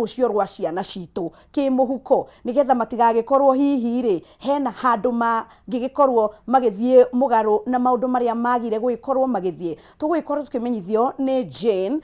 Rũcio rwa ciana citũ kĩmũhuko, nĩgetha matigagĩkorwo hihi rĩ hena handũ mangĩgĩkorwo magĩthiĩ mũgarũ na maũndũ marĩa magire gũgĩkorwo magĩthiĩ. Tũgũgĩkorwo tũkĩmenyithio nĩ Jane,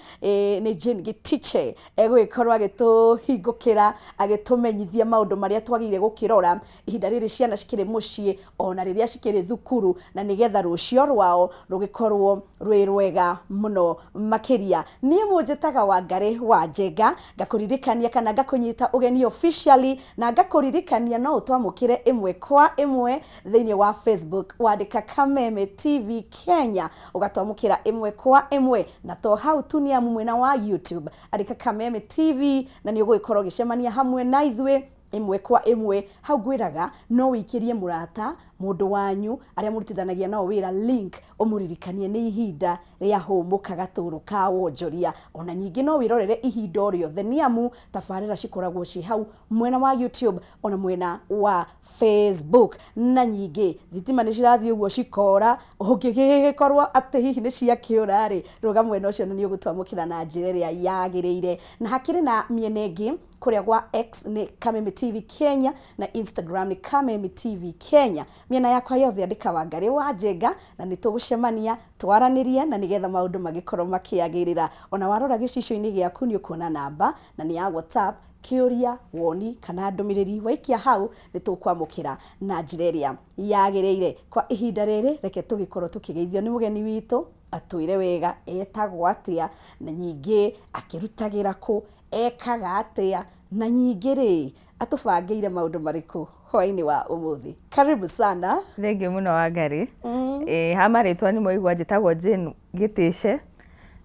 nĩ Jane Gĩtiche, egũgĩkorwo agĩtũhingũkĩra agĩtũmenyithia maũndũ marĩa twagĩrĩire gũkĩrora ihinda rĩrĩ ciana cikĩrĩ mũciĩ ona rĩrĩa cikĩrĩ thukuru, na nĩgetha rũcio rwao rũgĩkorwo rwĩ rwega mũno makĩria. Niĩ mũnjĩtaga Wangarĩ wa Njenga, ngakũririkania kana ngakũnyita ũgeni officially, na ngakũririkania no ũtwamũkĩre ĩmwe kwa ĩmwe thĩinĩ wa Facebook, wandĩka Kameme TV Kenya ũgatwamũkĩra ĩmwe kwa ĩmwe, na to hau tu nĩ amu mwena wa YouTube andĩka Kameme TV na nĩ ũgũgĩkorwo ũgĩcemania hamwe na ithuĩ ĩmwe kwa ĩmwe. Hau ngwĩraga no wĩikĩrie mũrata, mũndũ wanyu, arĩa mũrutithanagia nao wĩra link, ũmũririkanie nĩ ihinda rĩa Hũmũka Gatũrũ ka Wonjoria. Ona nyingĩ no wĩrorere ihinda o rĩothe nĩ amu tabarĩra cikoragwo ciĩ hau mwena wa YouTube ona mwena wa Facebook. Na nyingĩ thitima nĩ cirathiĩ ũguo cikora, ũngĩgĩkorwo atĩ hihi nĩ ciakĩũra rĩ, rũga mwena ũcio na nĩ ũgũtwamũkĩra na njĩra ĩrĩa yagĩrĩire. Na hakĩrĩ na mĩena ĩngĩ, kũrĩa gwa X nĩ Kameme TV Kenya na Instagram nĩ Kameme TV Kenya. Mĩena yakwa yothe andĩka Wangarĩ wa Njenga na nĩ tũgũcemania twaranĩrie na nĩgetha maũndũ magĩkorwo makĩagĩrĩra. Ona warora gĩcicio-inĩ gĩaku nĩ ũkuona namba na nĩ ya WhatsApp, kĩũria, woni kana ndũmĩrĩri waikia hau nĩ tũkwamũkĩra na njĩra ĩrĩa yagĩrĩire. Kwa ihinda rĩrĩ reke tũgĩkorwo tũkĩgeithio nĩ mũgeni witũ atwĩre wega etagwo atĩa na nyingĩ akĩrutagĩra kũ, ekaga atĩa, na nyingĩ rĩ, atũbangĩire maũndũ marĩkũ hwainĩ wa ũmũthĩ. Karibu sana. Thengiũ mũno Wangarĩ. Ĩĩ ha marĩtwa nĩ mwaigua njĩtagwo Jane Gĩtĩce.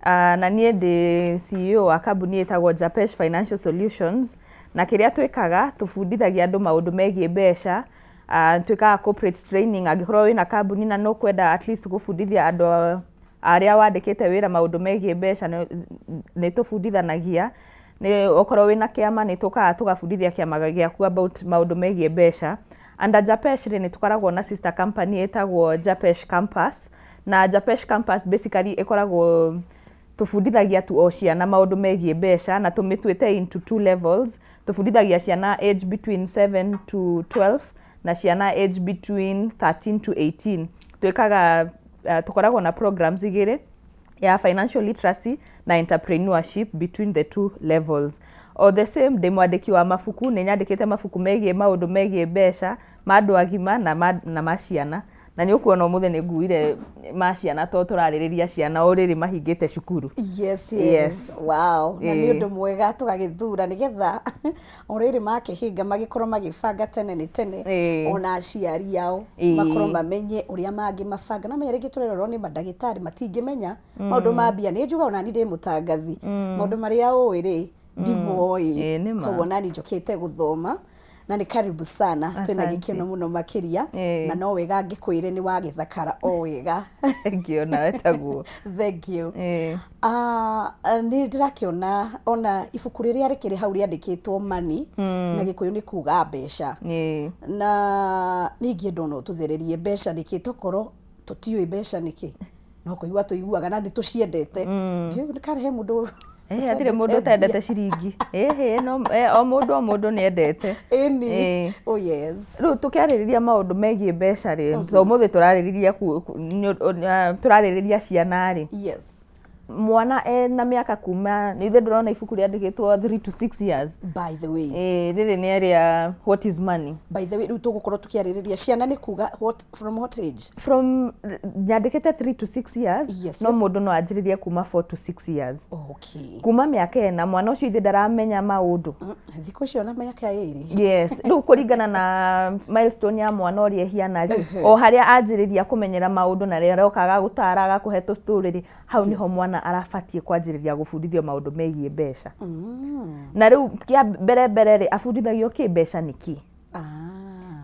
Na niĩ ndĩ CEO wa kambuni ĩtagwo Japesh Financial Solutions, na kĩrĩa twĩkaga tũbundithagia andũ maũndũ megiĩ mbeca, twĩkaga corporate training angĩkorwo wĩna kambuni na nĩ ũkwenda at least gũbundithia andũ arĩa wandĩkĩte wĩra maũndũ megiĩ mbeca nĩ tũbundithanagia. Okorwo wĩna kĩama nĩ tũkaga tũgabundithia kĩama gĩaku about maũndũ megiĩ mbeca. Under Japesh rĩ, nĩ tũkoragwo na sister company ĩtagwo Japesh Campus, na Japesh Campus basically ĩkoragwo tũbundithagia tu o ciana maũndũ megiĩ mbeca na tũmĩtuĩte into two levels. Tũbundithagia ciana age between 7 to 12 na ciana age between 13 to 18. Twĩkaga, tũkoragwo na programs igĩrĩ, ya financial literacy na entrepreneurship between the two levels. O the same, ndĩ mwandĩki wa mabuku, nĩ nyandĩkĩte mabuku megiĩ maũndũ megiĩ mbeca ma andũ agima na ma ciana. Na nĩ ũkuona ũmũthĩ nĩ nguire ma ciana tondũ tũrarĩrĩria ciana o rĩrĩ mahingĩte cukuru. Yes. Wow. Na nĩ ũndũ mwega tũgagĩthura nĩgetha o rĩrĩ makĩhinga magĩkorwo magĩbanga tene nĩ tene, ona aciari ao makorwo mamenye ũrĩa mangĩmabanga. Na menya rĩngĩ tũrerorwo nĩ mandagĩtarĩ matingĩmenya maũndũ ma mbia. Nĩ njugaga ona niĩ ndĩ mũtangathi, maũndũ marĩa ũĩ rĩ ndimoĩ. Nĩ ma. Koguo nani njũkĩte gũthoma na nĩ karibu sana. Twĩna gĩkeno mũno makĩria. Na no wega ngĩkwĩre nĩ wagĩthakara o wega. Thank you, nawe taguo. Thank you. Nĩ ndĩrakĩona ona ibuku rĩrĩa rĩkĩrĩ hau rĩandĩkĩtwo money, na Gĩkũyũ nĩ kuga mbeca. Na nĩ ingĩenda ona ũtũthererie mbeca nĩkĩ, tokorwo tũtiũĩ mbeca nĩkĩ, no kũigua tũiguaga na nĩ tũciendete. Ndiũĩ kana he mũndũ Hatirĩ mũndũ ũtendete ciringi. Ĩhĩ, no o mũndũ o mũndũ nĩ endete. Ĩni. Oh yes. Rĩu tũkĩarĩrĩria maũndũ megiĩ mbeca rĩ, to ũmũthĩ tũrarĩrĩria tũrarĩrĩria ciana rĩ. Mwana ena mĩaka kuma, ithe ndũrona ibuku rĩandĩkĩtwo 3 to 6 years. By the way. Ĩĩ, rĩrĩ nĩ rĩa What is Money. By the way, rĩu tũgũkorwo tũkĩarĩrĩria ciana nĩ kuga what, from what age? From nyandĩkĩte 3 to 6 years, no mũndũ no anjĩrĩrie kuma 4 to 6 years. Kuma mĩaka 4 mwana ũcio ithe ndaramenya maũndũ. Thikũ icio na mĩaka 2. Yes, rĩu kũringana na milestone ya mwana ũrĩa ĩhiana rĩ, o harĩa anjĩrĩria kũmenyera maũndũ na rĩrĩa aroka agagũtara agakũhe tũ story rĩ, hau nĩho mwana arabatiĩ kwanjĩrĩria gũbundithio maũndũ megiĩ mbeca. Na rĩu kĩa mbere mbere rĩ, abundithagio kĩ mbeca nĩ kĩ?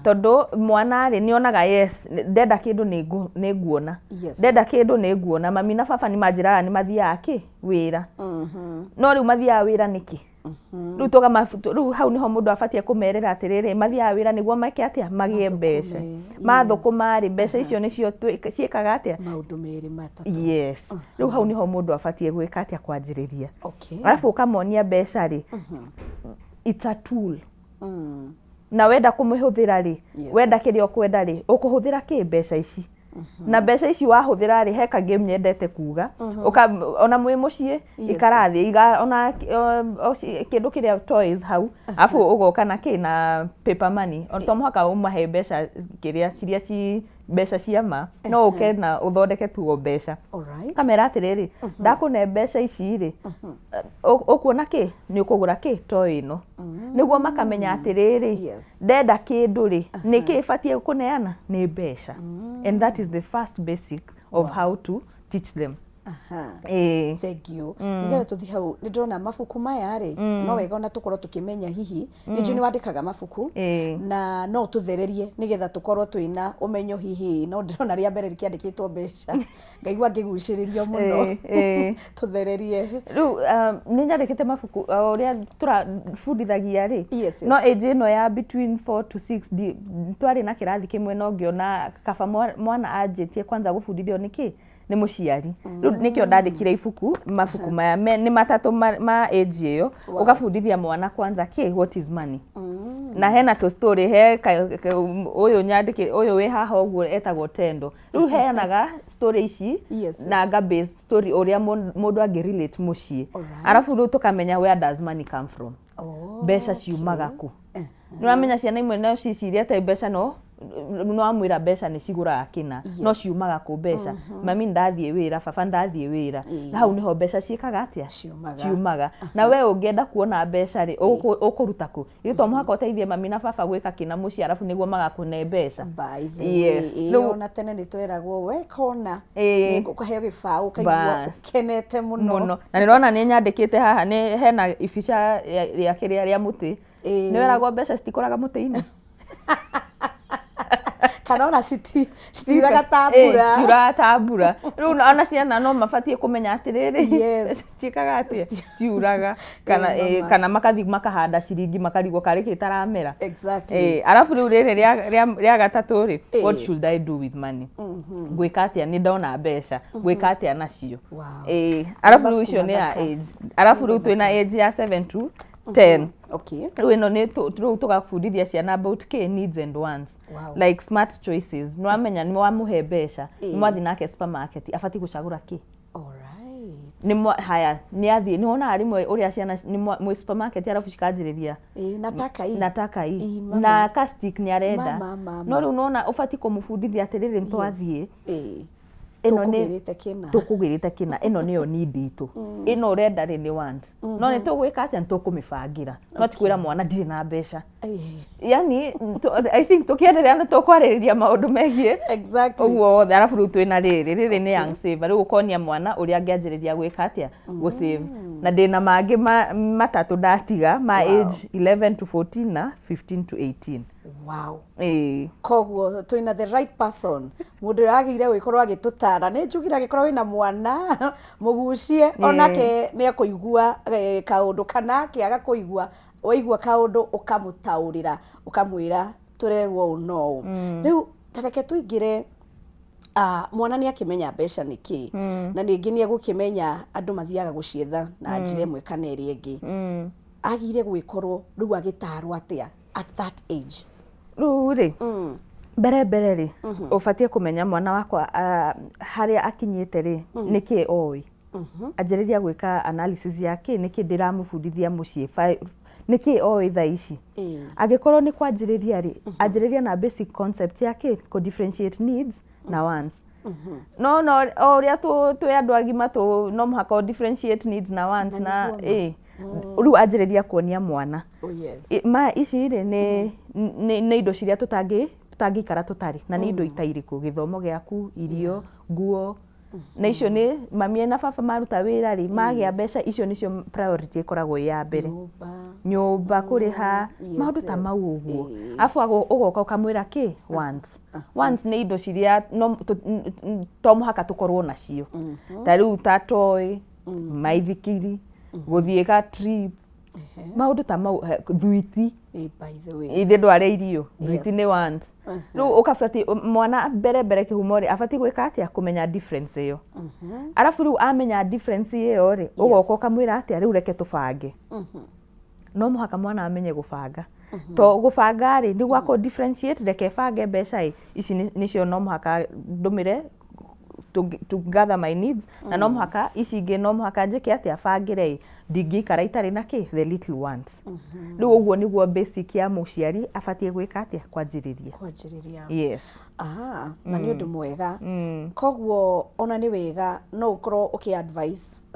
Tondũ mwana rĩ nĩ onaga yes, ndenda kĩndũ nĩ nguona. Ndenda kĩndũ nĩ nguona. Mami na baba nĩ manjĩraga nĩ mathiaga kĩ wĩra. No rĩu mathiaga wĩra nĩkĩ? Rĩu rĩu hau nĩho mũndũ abatiĩ kũmerĩra atĩrĩrĩ, mathiaga wĩra nĩguo meke atĩa, magĩe mbeca. Mathũkũma rĩ, mbeca icio nĩcio ciĩkaga atĩa? Maũndũ merĩ matatũ. Yes. Rĩu hau nĩho mũndũ abatiĩ gwĩka atĩa, kwanjĩrĩria. Arabu ũkamonia mbeca rĩ, It's a tool. Na wenda kũmĩhũthĩra rĩ, wenda kĩrĩa ũkwenda rĩ, ũkũhũthĩra kĩ mbeca ici? Na mbeca ici wahũthĩra rĩ, he ka game nyendete kuga. Ũka, ona mwĩ mũciĩ, ikara thĩ, iga ona kĩndũ kĩrĩa toys hau, arabu ũgoka na kĩ na paper money. To mũhaka ũmahe mbeca kĩrĩa ciria ci mbeca cia ma, no ũke na ũthondeke tu o mbeca. Kamera atĩrĩrĩ, ndakũne mbeca ici rĩ, ũkuona kĩ nĩ ũkũgũra kĩ toy ĩno, nĩguo makamenya atĩrĩrĩ, ndenda kĩndũ rĩ, nĩ kĩ batiĩ kũneana nĩ mbeca. And that is the first basic of how to teach them. Ĩĩ. Thank you. Nĩgetha tũthiĩ hau, nĩ ndĩrona mabuku maya rĩ, no wega ona tũkorwo tũkĩmenya hihi nĩ njũĩ nĩ wandĩkaga mabuku, na no tũthererie nĩgetha tũkorwo twĩna ũmenyo hihi. No ndĩrona rĩa mbere rĩkĩandĩkĩtwo mbeca, ngaigua ngĩgucĩrĩrio mũno. Ĩĩ. Tũthererie. Rĩu nĩ nyandĩkĩte mabuku o ũrĩa tũrabundithagia rĩ, no age ĩno ya between 4 to 6 twarĩ na kĩrathi kĩmwe, no ngĩona kaba mwana anjĩtie kwanza gũbundithio nĩkĩ nĩ mũciari. Rĩu nĩkĩo ndandĩkire ibuku, mabuku maya nĩ matatũ ma age ĩyo. Ũgabundithia mwana kwanza kĩ what is money, na hena tũ story he ũyũ nyandĩkĩ ũyũ wĩ haha ũguo etagwo Tendo. Rĩu heanaga story ici na nga base story ũrĩa mũndũ angĩ relate mũciĩ. Arabu rĩu tũkamenya where does money come from, mbeca ciumaga kũ. Nĩ ũramenya ciana imwe no cicirie atĩ mbeca no amwĩra mbeca nĩ cigũraga kĩna, no ciumaga kũ mbeca? Mami ndathiĩ wĩra, baba ndathiĩ wĩra, na hau nĩho mbeca ciĩkaga atĩa? Ciumaga. Ciumaga. Na we ũngĩenda kuona mbeca rĩ, ũkũruta kũ? Ithuĩ to mũhaka ũteithie mami na baba gwĩka kĩna mũciĩ, arabu nĩguo magakũne mbeca. By the way, ĩĩ, ona tene nĩ tweragwo weka ũna ũkaheo gĩbaũ, ũkaigua ũkenete mũno. Mũno. Na nĩrona nĩ nyandĩkĩte haha nĩ hena ibica rĩa kĩrĩa rĩa mũtĩ. Nĩ weragwo mbeca citikũraga mũtĩ-inĩ. Kana ona citiuraga ta mbura. Citiuraga ta mbura. Rĩu ona ciana no mabatiĩ kũmenya atĩrĩrĩ, citiĩkaga atĩa, citiuraga, kana Mama. Kana makathiĩ makahanda ciringi makarigwo karĩ kĩ itaramera. Arabu rĩu rĩrĩ rĩa gatatũ rĩ, what should I do with money? Ngwĩka atĩa nĩ ndona mbeca, ngwĩka atĩa nacio? Arabu rĩu Mabuku icio nĩ ya mathaka. age. Arabu rĩu twĩna age ya 7 to 10. Rĩu ĩno nĩ rĩu tũgabundithia ciana about k needs and wants, like smart choices. Nĩ wamenya nĩ wamũhe mbeca, nĩ mwathiĩ nake supermarket, abatiĩ gũcagũra kĩ? Nĩ haya nĩ athiĩ nĩ wonaga rĩmwe ũrĩa ciana nĩ mwĩ supermarket arabu cikanjĩrĩria, Ĩĩ, nataka hii. Nataka hii. Mama. Na ka stick nĩ arenda. Mama, mama. No rĩu nona ũbatiĩ kũmũbundithia atĩrĩrĩ, nĩ twathiĩ, ĩno nĩ Tũkũgĩrĩte kĩna. Tũkũgĩrĩte kĩna, ĩno nĩyo need itũ, ĩno ũrenda rĩ nĩ want, no nĩ tũgwĩka atĩa? Nĩ tũkũmĩbangĩra, no ti kwĩra mwana ndirĩ na mbeca. Yani I think tũkĩenderea nĩ tũkwarĩrĩria maũndũ megiĩ ũguo wothe. Arabu rĩu twĩna rĩrĩ rĩrĩ nĩ Young Saver. Rĩu ũkonia mwana ũrĩa angĩanjĩrĩria gwĩka atĩa, gũsave. Na ndĩna mangĩ matatũ ndatiga ma age 11 to 14 na 15 to 18. Ĩĩ. Koguo twĩna the right person, mũndũ ũrĩa wagĩrĩire gũgĩkorwo agĩtũtara. Nĩ njugire angĩkorwo wĩna mwana mũgucie, onake nĩ ekũigua kaũndũ, kana akĩaga kũigua, waigua kaũndũ ũkamũtaũrĩra, ũkamwĩra tũrerwo ũũ no ũũ. Rĩu ta reke tũingĩre, mwana nĩ akĩmenya mbeca nĩ kĩ, na ningĩ nĩ egũkĩmenya andũ mathiaga gũcietha na njĩra ĩmwe kana ĩrĩa ĩngĩ. Agire gwĩkorwo rĩu agĩtarwo atĩa at that age? Rĩu rĩ, mbere mbere rĩ, ũbatiĩ kũmenya mwana wakwa harĩa akinyĩte rĩ, nĩkĩ oĩ. Anjĩrĩria gwĩka analysis ya kĩ nĩkĩ ndĩramũbundithia mũciĩ, nĩkĩ oĩ thaa ici. Angĩkorwo nĩ kwanjĩrĩria rĩ, anjĩrĩria na basic concept ya kĩ kũ differentiate needs na wants. No o ũrĩa twĩ andũ agima tũ no mũhaka ũ differentiate needs na wants. Na na nĩguo ma. Rĩu anjĩrĩria kuonia mwana, ma ici rĩ nĩ indo ciria tũtangĩikara tũtarĩ na nĩ indo itairĩkũ: gĩthomo gĩaku, irio, nguo. Na icio nĩ mami na baba maruta wĩra rĩ, magĩa mbeca, icio nĩcio priority ĩkoragwo ĩ ya mbere. Nyũmba. Nyũmba, kũrĩha, maũndũ ta mau ũguo. Arabu ũgoka ũkamwĩra kĩ wants. Wants nĩ indo ciria no to mũhaka tũkorwo nacio, ta rĩu ta toy, maithikiri, gũthiĩ ga trip, maũndũ ta mau, thuiti. By the way. Ithe ndware irio, thuiti nĩ want. Rĩu ũkabati mwana mbere mbere kĩhumo rĩ, abatiĩ gwĩka atĩa? Kũmenya difference ĩyo. Arabu rĩu amenya difference ĩyo rĩ, ũgoka ũkamwĩra atĩa? Rĩu reke tũbange. No mũhaka mwana amenye gũbanga, to gũbanga rĩ, nĩguo akũ differentiate, reke bange mbeca ĩ ici nĩcio no mũhaka ndũmĩre to gather my needs, na no mũhaka ici ingĩ no mũhaka njĩke atĩa, bangĩre ĩ ndingĩikara itarĩ na kĩ, the little ones. Rĩu ũguo nĩguo basic ya mũciari abatiĩ gwĩka atĩa, kwanjĩrĩria. Kwanjĩrĩria. Yes. Aha, na nĩ ũndũ mwega. Koguo ona nĩ wega no ũkorwo ũkĩ advice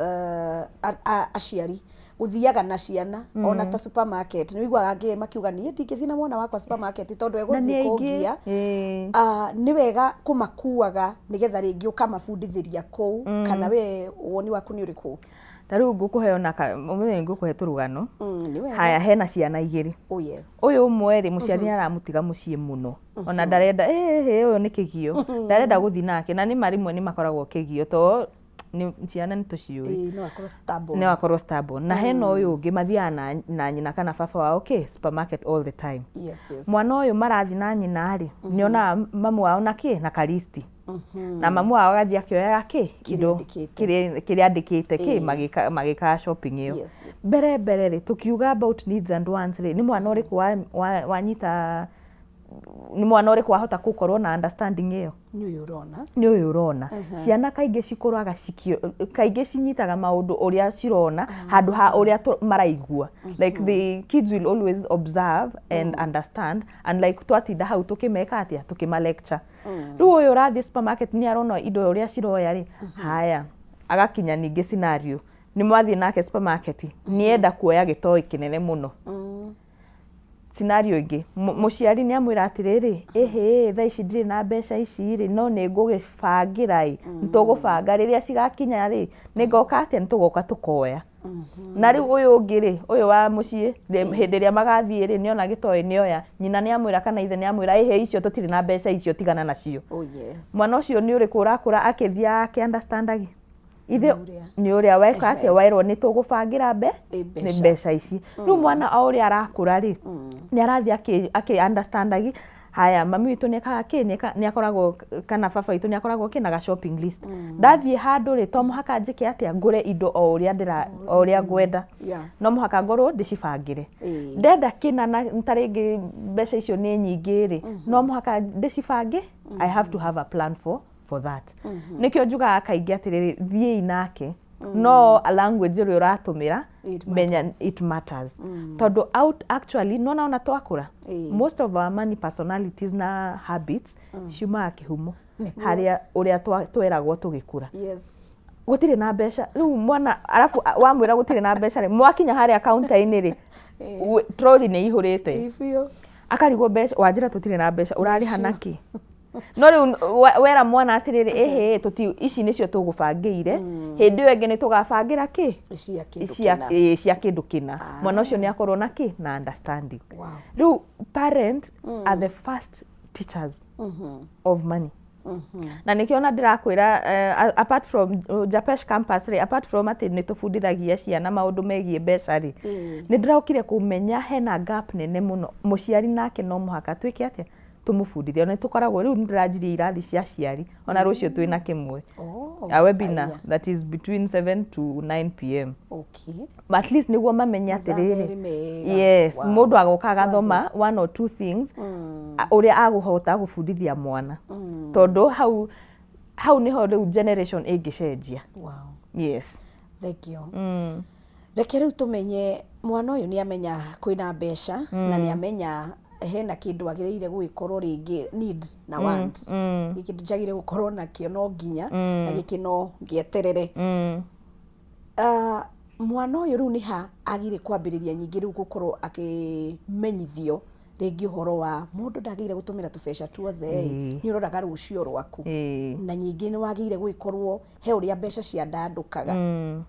aciari gũthiaga na ciana ona ta supermarket. Nĩ ũiguaga angĩ makiuga, "Niĩ ndingĩthiĩ na mwana wakwa supermarket tondũ Na egũthiĩ nĩ aingĩ. kũngia." Ah, nĩ wega kũmakuaga nĩgetha rĩngĩ ũkamabundithĩria kũu, kana we woni waku nĩ ũrĩkũ? Ta rĩu ngũkũhe ona ũmũthĩ nĩ ngũkũhe tũrũgano. Nĩ wega. Haya, hena ciana igĩrĩ. Oh yes. Ũyũ ũmwe rĩ, mũciari nĩ aramũtiga mũciĩ mũno, ona ndarenda, ĩhĩ, ũyũ nĩ kĩgio, ndarenda gũthiĩ nake, na nĩ ma rĩmwe nĩ makoragwo kĩgio to nĩ ciana nĩ tũciũĩ. Ĩĩ, no akorwo stubborn. No akorwo stubborn. Na hena ũyũ ũngĩ mathiaga na nyina kana baba wao kĩ supermarket all the time. Mwana ũyũ marathiĩ na nyina rĩ, nĩ onaga mamu wao na kĩ, na karisti, na mamu wao agathiĩ akĩoyaga kĩ, indo kĩrĩa andĩkĩte. Kĩrĩa andĩkĩte kĩ, magĩka shopping ĩyo. Mbere mbere rĩ, tũkiuga about needs and wants rĩ, nĩ mwana ũrĩkũ wanyita, nĩ mwana ũrĩkũ wahota gũkorwo na understanding ĩyo? Nĩ ũyũ ũrona. Nĩ ũyũ ũrona. Ciana kaingĩ cikũraga cikio, kaingĩ cinyitaga maũndũ ũrĩa cirona handũ ha ũrĩa maraigua. Like, the kids will always observe and understand, and like twatinda hau tũkĩmeka atĩa, tũkĩma lecture. Rĩu ũyũ ũrathiĩ supermarket nĩ arona indo ũrĩa ciroya rĩ. Haya, agakinya ningĩ scenario nĩ mwathiĩ nake supermarket, nĩenda kuoya gĩtoi kĩnene mũno. Scenario ĩngĩ, mũciari nĩ amwĩra atĩrĩrĩ, "Ĩhĩ, thaa ici ndirĩ na mbeca ici rĩ, no nĩ ngũgĩbangĩra ĩ, nĩ tũgũbanga rĩrĩa cigakinya rĩ, nĩ ngoka atĩa, nĩ tũgoka tũkoya." Na rĩu ũyũ ũngĩ rĩ, ũyũ wa mũciĩ hĩndĩ ĩrĩa magathiĩ rĩ, nĩona gĩtoĩ nĩoya, nyina nĩ amwĩra kana ithe nĩ amwĩra, "Ĩhĩ, icio tũtirĩ na mbeca icio, tigana nacio." Mwana ũcio nĩ ũrĩkũ ũrakũra akĩthiaga akĩ understandagi ithe? Nĩ ũrĩa. Nĩ ũrĩa weka atĩa, werwo nĩ tũgũbangĩra mbe Ĩ, nĩ mbeca. Mbeca ici. Rĩu mwana o ũrĩa arakũra rĩ, nĩ arathiĩ akĩ understandagi, haya, mami witũ nĩ ekaga kĩ, nĩ akoragwo kana baba witũ nĩ akoragwo kĩ na ga shopping list. Ndathiĩ handũ rĩ, to mũhaka njĩke atĩa, ngũre indo o ũrĩa ndĩra, o ũrĩa ngwenda. No mũhaka ngorwo ndĩcibangĩre. Ndenda kĩna na ta rĩngĩ mbeca icio nĩ nyingĩ rĩ, no mũhaka ndĩcibange. I have to have a plan for that. Nĩkĩo njugaga kaingĩ atĩrĩrĩ, thiĩi nake, no language ĩrĩa ũratũmĩra, It menya matters. It matters, tondũ out actually nona ona twakũra, most of our money personalities na habits ciumaga kĩhumo harĩa ũrĩa tweragwo tũgĩkũra. Gũtirĩ na mbeca. Rĩu mwana arabu wamwĩra gũtirĩ na mbeca rĩ, mwakinya harĩa counter-inĩ rĩ, trolley nĩ ihũrĩte. Ĩ, biũ. Akarigwo, mbeca wanjĩra tũtirĩ na mbeca, ũrarĩha nakĩ? No rĩu wera mwana atĩrĩrĩ, ĩhĩ, tũti ici nĩcio tũgũbangĩire, hĩndĩ ĩyo ĩngĩ nĩ tũgabangĩra kĩ, cia kĩndũ cia kĩna. Ĩ, cia kĩndũ kĩna. Mwana ũcio nĩ akorwo na kĩ, na understanding. Rĩu parent are the first teachers of money, na nĩkĩo ona ndĩrakwĩra, apart from Japesh Campus rĩ, apart from atĩ nĩ tũbundithagia ciana maũndũ megiĩ mbeca rĩ, nĩ ndĩrokire kũmenya hena gap nene mũno. Mũciari nake no mũhaka twĩke atĩa, tũmũbundithie. Ona nĩ tũkoragwo, rĩu nĩ ndĩranjirie irathi cia aciari, ona rũciũ twĩna kĩmwe, a webinar aya. That is between 7 to 9 p.m. At least nĩguo mamenye Mathaa atĩrĩrĩ, merĩ mega. Yes, mũndũ agoka It's worth agathoma it. one or two things, ũrĩa agũhota gũbundithia mwana, tondũ hau hau nĩho rĩu generation ĩngĩcenjia. Yes. Thank you. Reke rĩu tũmenye, mwana ũyũ nĩ amenya kwĩna mbeca na nĩ amenya hena kĩndũ agĩrĩire gũgĩkorwo rĩngĩ need na want, gĩkĩ njagĩrĩire gũkorwo nakĩo no nginya, na gĩkĩ no ngĩeterere. Ah, mwana ũyũ rĩu nĩ ha agĩrĩire kwambĩrĩria nyingĩ rĩu gũkorwo akĩmenyithio rĩngĩ ũhoro wa mũndũ ndagĩrĩire gũtũmĩra tũbeca tuothe ĩ, nĩ ũroraga rũciũ rwaku, na nyingĩ nĩ wagĩrĩire gũgĩkorwo he ũrĩa mbeca ciandandũkaga,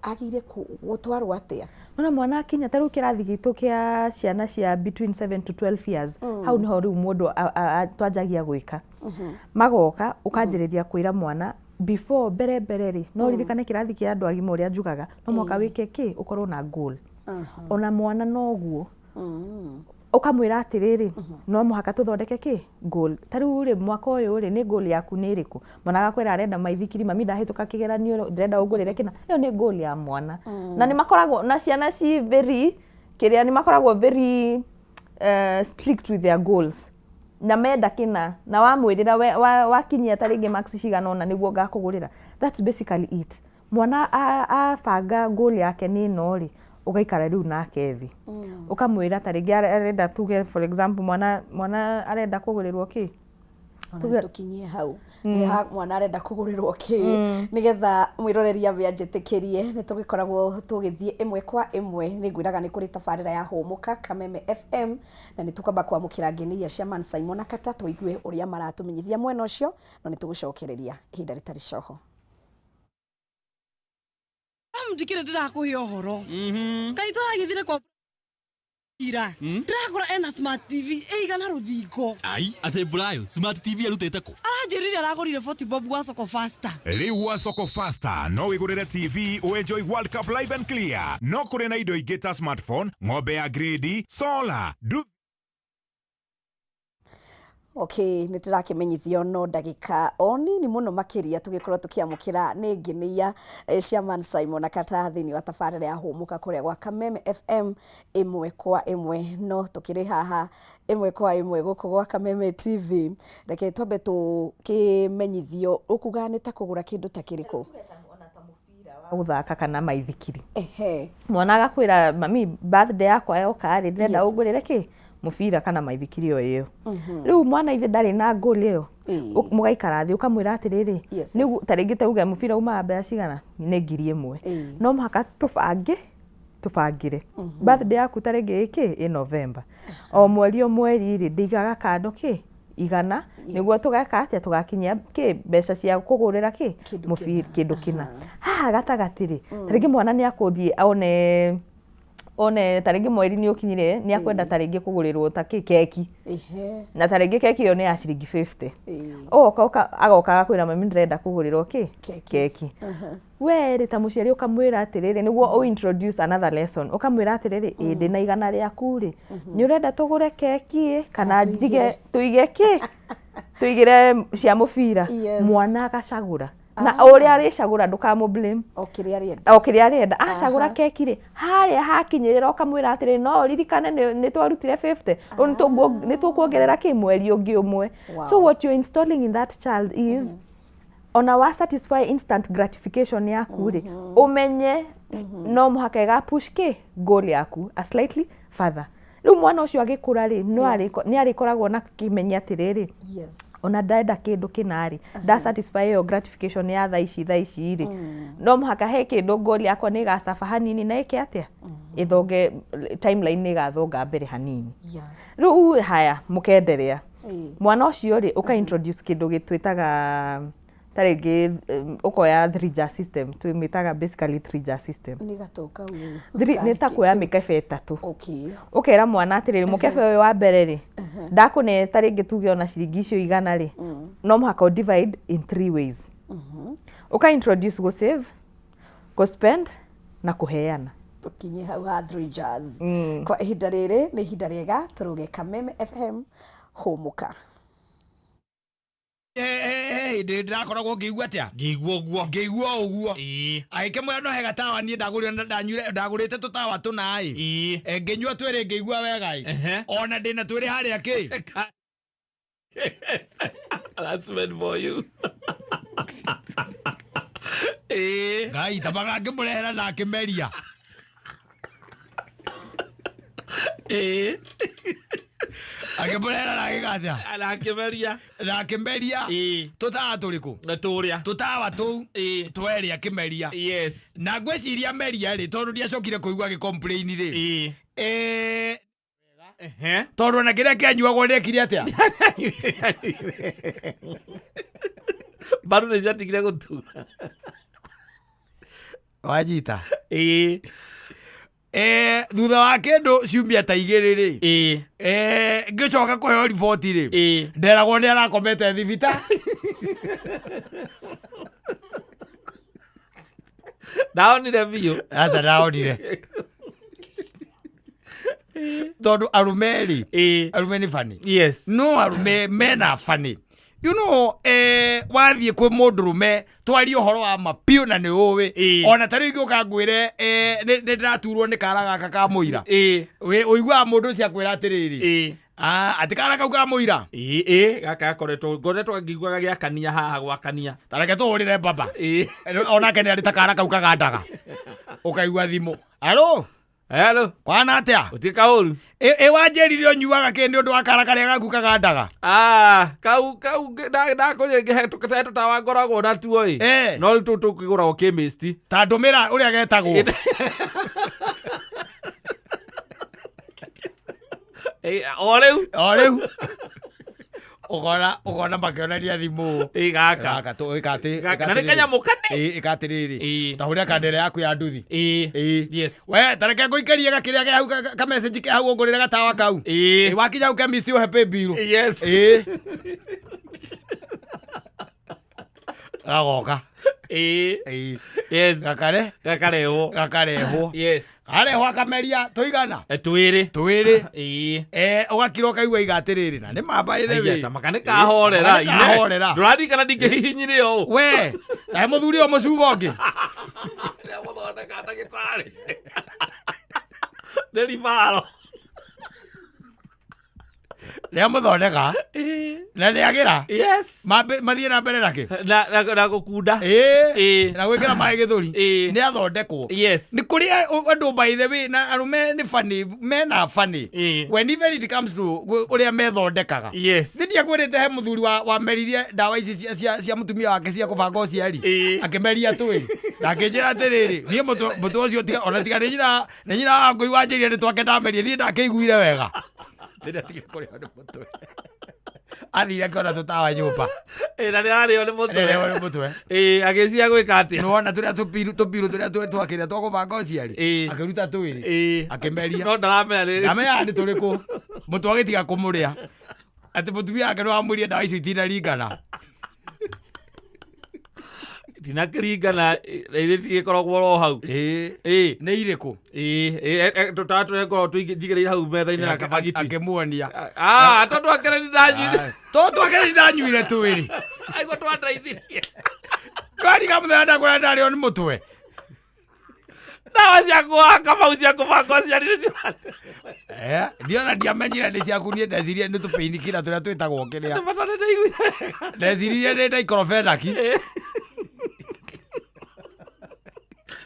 agĩrĩire gũtwarwo atĩa? Nona mwana akinya ta rĩu kĩrathi gitũ kĩa ciana cia between 7 to 12 years, hau nĩho rĩu mũndũ twanjagia gwĩka. Magoka, ũkanjĩrĩria kwĩra mwana before, mbere mbere rĩ, no ririkane kĩrathi kĩa andũ agima ũrĩa njugaga, no mũhaka wĩke kĩ, ũkorwo na goal. Ona mwana noguo, ũkamwĩra atĩrĩrĩ, no mũhaka tũthondeke kĩ, goal. Ta rĩu rĩ, mwaka ũyũ rĩ, nĩ goal yaku nĩ ĩrĩkũ? Mwana agakwĩra arenda maithikiri, "Mami, ndahĩtũka kĩgeranio ndĩrenda ũngũrĩre kĩna." Ĩyo nĩ goal ya mwana. Na nĩ makoragwo na ciana ci very Kĩrĩa nĩ makoragwo very strict with their goals na menda kĩna na wamwĩrĩra wakinyia ta rĩngĩ marks cigana ũna nĩguo ngakũgũrĩra. That's basically it. Mwana abanga goal yake nĩ ĩno rĩ, ũgaikara rĩu nake thĩ, ũkamwĩra ta rĩngĩ arenda, tuge for example, mwana arenda kũgũrĩrwo kĩ. Ona tũkinyie hau nĩ ha mwana arenda kũgũrĩrwo kĩ, nĩgetha mwĩroreri ambe anjĩtĩkĩrie nĩ tũgĩkoragwo tũgĩthiĩ ĩmwe kwa ĩmwe. Nĩ ngwĩraga nĩ kũrĩ tabarĩra ya Hũmũka Kameme FM, na nĩ tũkwamba kwamũkĩra ngeni iria cia Man Simon na Kata, tũigue ũrĩa maratũmenyithia mwena ũcio, no nĩ tũgũcokereria ihinda rĩtarĩ coho. Ndikĩrĩ ndĩrakũhe ũhoro kaĩ tũragĩthire kwa ira, ndĩrakora ena smart TV ĩigana rũthingo. Ai, atĩ Brayo, smart TV arutĩte kũ? Aranjĩrire aragũrire 40 bob gwa Soko Faster. Rĩu gwa Soko Faster no wĩgũrĩre TV ũenjoy World Cup live and clear. No kũrĩ na indo ingĩ ta smartphone, ng'ombe ya grade, solar, nduthi. Okay, nĩ tũrakĩmenyithio no ndagĩka o nini mũno makĩria tũgĩkorwo tũkĩamũkĩra nĩ nginia Chairman Simon na Kata thĩinĩ wa tabarĩra ya Hũmũka kũrĩa gwa Kameme FM ĩmwe kwa ĩmwe. No tũkĩrĩ haha ĩmwe kwa ĩmwe gũkũ gwa Kameme TV. Reke twambe tũkĩmenyithio, ũkuga nĩ ta kũgũra kĩndũ ta kĩrĩkũ? Wa gũthaka kana maithikiri. Mwana agakwĩra, "Mami, birthday yakwa yoka rĩ, ndĩrenda ũngũrĩre kĩ, mũbira kana maithikiri." O ĩyo rĩu mwana ithe ndarĩ na goal ĩyo. Mũgaikara thĩ, ũkamwĩra atĩrĩrĩ, ta rĩngĩ tauge mũbira umaga mbeca cigana, nĩ 1000. No mũhaka tũbange, tũbangĩre birthday yaku ta rĩngĩ ĩkĩ ĩ November, o mweri o mweri rĩ, ndĩigaga kando kĩ 100 nĩguo tũgeka atĩa, tũgakinyia kĩ mbeca cia kũgũrĩra kĩ Kĩndũ mũbira kĩna. Kĩndũ kĩna. Haha gatagatĩ rĩ, ta rĩngĩ mwana nĩ akũthiĩ one ta rĩngĩ mweri nĩ ũkinyire, nĩ akwenda ta rĩngĩ kũgũrĩrwo ta kĩ keki, na ta rĩngĩ keki ĩyo nĩ ya ciringi 50. Ũgoka agoka agakwĩra, "Mami, ndĩrenda kũgũrĩrwo kĩ?" Keki. Keki. We rĩ, ta mũciari, ũkamwĩra atĩrĩrĩ, nĩguo ũ introduce another lesson, ũkamwĩra atĩrĩrĩ, ĩ ndĩna 100 rĩaku rĩ, nĩ ũrenda tũgũre keki ĩ kana Kana njige tũige kĩ, tũigĩre cia mũbira? Mwana agacagũra, na ũrĩa arĩcagũra ndũkamũ blame. O kĩrĩa arĩenda. O kĩrĩa arĩenda. Acagũra keki rĩ, harĩa hakinyĩrĩra ũkamwĩra atĩrĩ, no ũririkane nĩ twarutire 50, rĩu nĩ tũkuongerera kĩ mweri ũngĩ ũmwe. So what you're installing in that child is, ona wa satisfy instant gratification yaku rĩ, ũmenye no mũhaka ĩga push kĩ goal yaku a slightly further. Rĩu mwana ũcio agĩkũra rĩ, no nĩ arĩkoragwo na kĩmenya atĩrĩrĩ, ona ndenda kĩndũ kĩna rĩ, nda satisfy ĩyo gratification ya thaa ici thaa ici rĩ, no mũhaka he kĩndũ goal yakwa nĩ ĩgacaba hanini na ĩke atĩa, ĩthonge timeline, nĩ ĩgathonga mbere hanini. Rĩu haya mũkenderea. Mwana ũcio rĩ, ũka introduce kĩndũ gĩtwĩtaga ta rĩngĩ ũkoya three jar system, twĩmĩtaga basically three jar system. Nĩ gatũ kau? Nĩ ta kuoya mĩkebe ĩtatũ. Ũkera mwana atĩrĩrĩ, mũkebe ũyũ wa mbere rĩ, ndakũne ta rĩngĩ tuge ona ciringi icio 100 rĩ, no mũhaka ũ divide in three ways. Ũka introduce gũ save, gũ spend na kũheana. Tũkinye hau ha three jars. Kwa ihinda rĩrĩ nĩ ihinda rĩega tũrũge Kameme FM Hũmũka. Hĩndĩ ndĩrakoragwo ngĩigua atĩa? Ngĩigua ũguo. Ngĩigua ũguo. Agĩkĩmwĩra no he gatawa niĩ ndagũrire na ndanyuire, ndagũrĩte tũtawa tũna ĩ. Ngĩnyua twĩrĩ, ngĩigua wega ĩ. Ona ndĩna twĩrĩ harĩa kĩ. That's meant for you. Ngai tamaga ngĩmũrehera na akĩmeria. Akĩmũrehera na agĩkatia. Na akĩmeria. Na akĩmeria. Tũtawa tũrĩkũ? Na tũrĩa. Tũtawa tũu. Twerĩ akĩmeria. Na ngwĩciria meria rĩ, tondũ ndiacokire kũigua agĩ complain rĩ. Tondũ ona kĩrĩa kĩanyuagwo nĩekire atĩa? Bado nĩ ciatigire gũtura. Wanyita. Thutha wa kĩndũ ciumia ta 2 rĩ, ngĩcoka kũheo riboti rĩ, nderagwo nĩ arakomete thibita. Ndaonire biũ. Aca, ndaonire tondũ arũme rĩ, arũme nĩ bani. No arũme mena bani. You know, wathiĩ kwĩ mũndũrũme twarie ũhoro wa ma biũ na nĩ ũĩ. Ĩĩ. Ona ta rĩu ingĩũka ngwĩre nĩ ndĩraturwo nĩ kara gaka ka mũira. Ĩĩ. Ũiguaga mũndũ ũcio akwĩra atĩrĩrĩ. Ĩĩ. Ah, atĩ kara kau ka mũira. Ĩĩ, ĩĩ, gaka gakoretwo ngoretwo ngĩigua gagĩakania haha gwakania. Ta reke tũhũrĩre baba. Ĩĩ. Onake nĩ arĩ ta kara kau kagandaga. Ũkaigua thimũ. Alo, Hello. kwana atĩa? Gũtirĩ kaũru. Ĩ wanjĩrire ũnyuaga kĩ nĩ ũndũ wa kara karĩa gaku kagandaga? Ah, kau kau ndakũrĩa ngĩhe tũtawa ngoragwo natuo ĩ. Eh. No rĩu tũu tũkĩgũragwo chemist. Ta ndũmĩra ũrĩa getagwo. Ĩ, o rĩu. O rĩu. Ũkona ũkona makĩonania thimũ. Ĩ gaka. Gaka tũ ĩka atĩ. Gaka, na nĩ kanyamũ kane. Ĩ ĩka atĩrĩrĩ. Ĩ. Ta hũrĩra kandere yaku ya nduthi. Ĩ. Ĩ. Yes. We ta reke ngũikĩrie gakĩrĩa ke hau ka message ke hau ũngũrĩre gatawa kau. Ĩ. Ĩ wakinya hau chemist ũhe pay bill. Yes. Ĩ. Gagoka. Ĩ. Ĩ. Yes. Gakare. Gakarehwo. Gakarehwo. Yes. Karehwo akameria tũigana. Twĩrĩ. Twĩrĩ. Ĩ. Ũgakira ũkaigua iga atĩrĩrĩ na nĩ mamba ithe Aiya, wĩ. ta maka nĩ kahorera. Nĩ kahorera. Ndũraririkana ndingĩhihinyire ũũ. We, kaĩ mũthuri ũyũ mũcuba ũngĩ. Rĩrĩa mũthondeka ndagĩtarĩ. Nĩ ribaro. Rĩa mũthondeka na nĩagĩra. Yes. Mathiĩ na mbere nakĩ? Na gũkunda. Ĩĩ. Ĩĩ. Na gwĩkĩra maĩ gĩthũri. Ĩĩ. Nĩ athondekwo. Yes. Nĩ kũrĩ andũ by the way na arũme nĩ funny mena funny. Ĩĩ. When even it comes to ũrĩa methondekaga. Yes. Nĩ ndiakwĩrĩte he mũthuri wameririe ndawa ici cia mũtumia wake cia kũbanga ũciari. Ĩĩ. Akĩmeria twĩrĩ. Na akĩnjĩra atĩrĩrĩ, niĩ mũtwe ũcio tiga ona tiga nĩ nyina wa ngũi wanjĩrire nĩ twake ndamerie niĩ ndakĩiguire wega. Ndĩratigire kũrĩo nĩ mũtwe. Athire akĩona tũtawa nyũmba. Ĩ, na nĩararĩo nĩ mũtwe. Nĩarĩo nĩ mũtwe. Ĩ, agĩciria gwĩka atĩa? Nĩwona tũrĩa tũpiru tũrĩa twakĩrĩa twa kũbanga ũciari. Ĩĩ. Akĩruta twĩrĩ. Ĩ. Akĩmeria. No ndaramenya rĩrĩ. Ndamenyaga nĩ tũrĩkũ. Mũtwe agĩtiga kũmũrĩa. Atĩ mũtumia wake nĩwamwĩrire ndawa icio itinaringana. Itinakĩringana, ithe tigĩkoragwo oro hau. Ĩĩ. Ĩ. Nĩ irĩkũ? Ĩ, ĩ, tũtawa tũrĩa ngoragwo njigĩrĩire hau metha-inĩ na kabagiti. Akĩmuonia. Ah, tondũ akĩrĩ ndanyuire. Tondũ twakĩrĩ ndanyuire twĩrĩ. Aigua twandeithirie. Ndwariga mũthenya ndakwĩra ndarĩo nĩ mũtwe. Ndawa cia kũhaka mau cia kũbanga ũciari nĩ cia- Ndiona ndiamenyire nĩ ciaku niĩ ndecirie nĩ tũpainkiller tũrĩa twĩtagwo kĩrĩa. Nĩ bata nĩ ndaiguire. Ndeciririe nĩ diclofenac.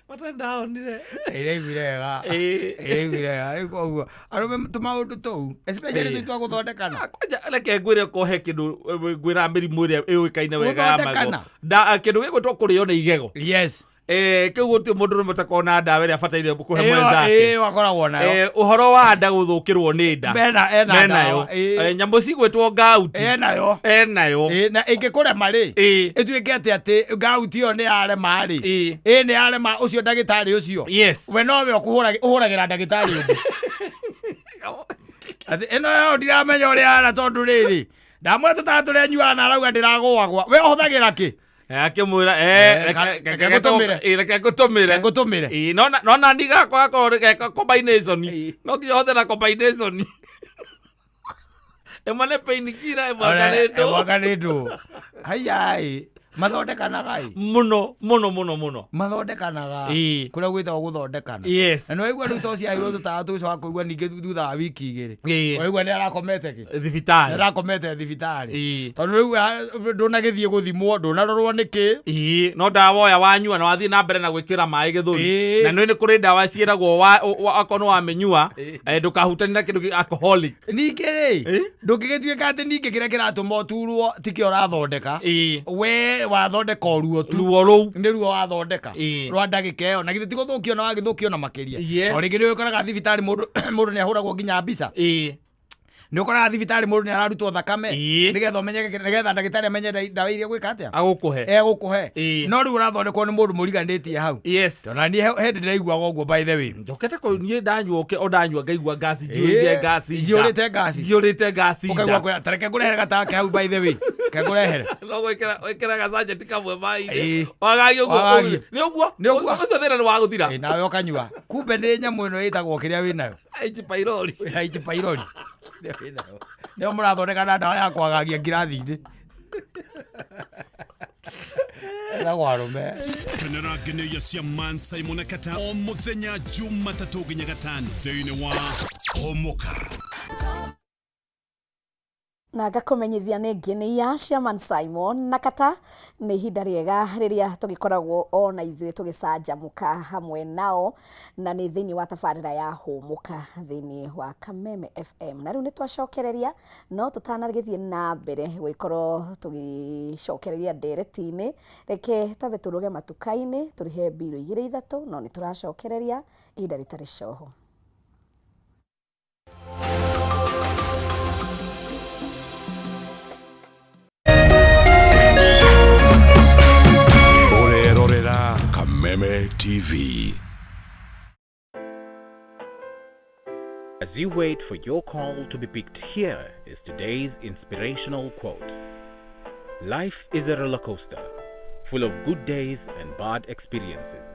Bata ndaonire. Ĩraiguire wega. Ĩĩ. Ĩraiguire wega. Rĩu koguo arũme tũmaũndũ tũu especially Ĩĩ. tũu twa gũthondekana. Kwanja reke ngwĩre kohe kĩndũ ngwĩra mĩrimũ ĩrĩa ĩũĩkaine wega ya magego. Gũthondekana. Kĩndũ gĩgwĩtwo kũrĩo nĩ igego. Yes. Kĩu gũtirĩ mũndũ ũrũme ũtakoragwo na ndawa ĩrĩa abataire kũhe Ĩyo mwenzake. ĩyo akoragwo nayo. Ũhoro wa nda gũthũkĩrwo nĩ nda. Ena Menayo. ndawa. Ĩĩ. Nyamũ cigwĩtwo ngauti. Enayo. Enayo. Ĩĩ, na ĩngĩkũrema rĩ Ĩĩ. ĩtuĩke atĩ ngauti ĩyo nĩ yarema rĩ. Ĩĩ. Ĩĩ nĩ yarema ũcio ndagĩtarĩ ũcio. Yes. We nowe ũhũragĩra ndagĩtarĩ ũngĩ. Atĩ ĩno yo ndiramenya ũrĩa yara tondũ rĩrĩ ndamwĩra tũtawa tũrĩa nyuaga na arauga ndĩragũagwa we ũhũthagĩra kĩ? Akĩmwĩra, Reke ngũtũmĩre. reke ngũtũmĩre. Reke ngũtũmĩre. Ĩĩ, no na ni gakwa gakorwo nĩ geka combination. No nginya ũhũthĩre na combination. Ĩmwe nĩ painkiller, ĩmwe anga nĩ ndũ. Ĩmwe anga nĩ ndũ. Haiya-ĩ, mathondekanaga ĩ. Mũno, mũno, mũno, mũno. Mathondekanaga. Ĩĩ. Kũrĩa gwĩtagwo gũthondekana. Yes. Na nĩwaigua rĩu to ciaheirwo tũtawa tũu ũcoka kũigua ningĩ thutha wa wiki igĩrĩ. Ĩĩ. Waigua nĩ arakomete kĩ? Thibitarĩ. Nĩ arakomete thibitarĩ. Ĩĩ. Tondũ rĩu ndũnagĩthiĩ gũthimwo, ndũnarorwo nĩkĩ. Ĩĩ, no ndawa oya wanyua na wathiĩ na mbere na gwĩkĩra maĩ gĩthũri. Ĩĩ. Na nĩ kũrĩ ndawa ciĩragwo akorwo nĩ wamĩnyua, ndũkahutanie na kĩndũ alcoholic. Ningĩ rĩ, Ĩĩ. ndũngĩgĩtuĩka atĩ ningĩ kĩrĩa kĩratũma ũturwo tikĩo ũrathondeka. Ĩĩ. We wathondeka o ruo tu. Ruo rũu. Nĩ ruo wathondeka. Ĩĩ. Rwa ndagĩka ĩyo. Na githĩ ti gũthũkio na wagĩthũkio na makĩria. Yes. Tondũ rĩngĩ nĩ ũkoraga thibitarĩ mũndũ nĩ ahũragwo nginya mbica. Ĩĩ. Nĩ ũkoraga thibitarĩ mũndũ nĩ ararutwo thakame. Ĩĩ. Nĩgetha ũmenyeke, nĩgetha ndagĩtarĩ amenye ndawa iria gwĩka atĩa. Agũkũhe. Egũkũhe. Ĩĩ. No rĩu ũrathondekwo nĩ mũndũ mũriganĩtie hau. Yes. Tondũ na niĩ hĩndĩ ndĩraiguaga ũguo by the way. Njokete kũ niĩ ndanyua o ndanyua ngaigua ngasi njiyũrĩte Ĩĩ, ngasi nda. njiyũrĩte ngasi. Njiyũrĩte ngasi nda. Ũkaigua kwĩra, ta reke ngũrehere gatawa ke hau by the way. Ke ngũrehere. No gwĩkĩra gacanjeti kamwe maĩ-inĩ. Ĩĩ. Wagagie ũguo. Wagagie. Nĩ ũguo? Nĩ ũguo. Ũcio thĩna nĩ wa gũthira. Ĩĩ, nawe ũkanyua. Kumbe nĩ nyamũ ĩno ĩtagwo kĩrĩa wĩnayo. H pylori. Wĩna H pylori. Nĩyo wĩnayo. Nĩyo mũrathondeka na ndawa ya kwagagia ngirathi-inĩ. Ethagwo arũme. Kenera ngeneia cia Man Simon Kata o muthenya Jumatatũ nginya gatano thĩinĩ wa Hũmũka. Na ngakũmenyithia nĩ ngenĩia Chairman Simon na Kata nĩ ihinda rĩega rĩrĩa tũgĩkoragwo ona ithuĩ tũgĩcanjamũka hamwe nao, na nĩ thĩinĩ wa tabarĩra ya Hũmũka thĩinĩ wa Kameme FM. Na rĩu nĩ twacokereria, no tũtanagĩthiĩ na mbere gũgĩkorwo tũgĩcokereria ndereti-inĩ, reke twambe tũrũge matuka-inĩ tũrĩhe mbirũ igĩrĩ ithatũ, no nĩ tũracokereria ihinda rĩtarĩ coho. Ũrerorera Kameme TV. As you wait for your call to be picked, here is today's inspirational quote. Life is a roller coaster, full of good days and bad experiences.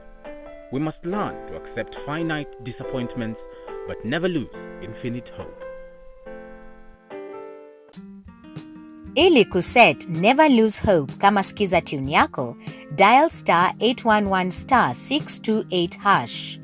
We must learn to accept finite disappointments, but never lose infinite hope. Ili kuset Never Lose Hope kama skiza tune yako, dial star 811 star 628 hash.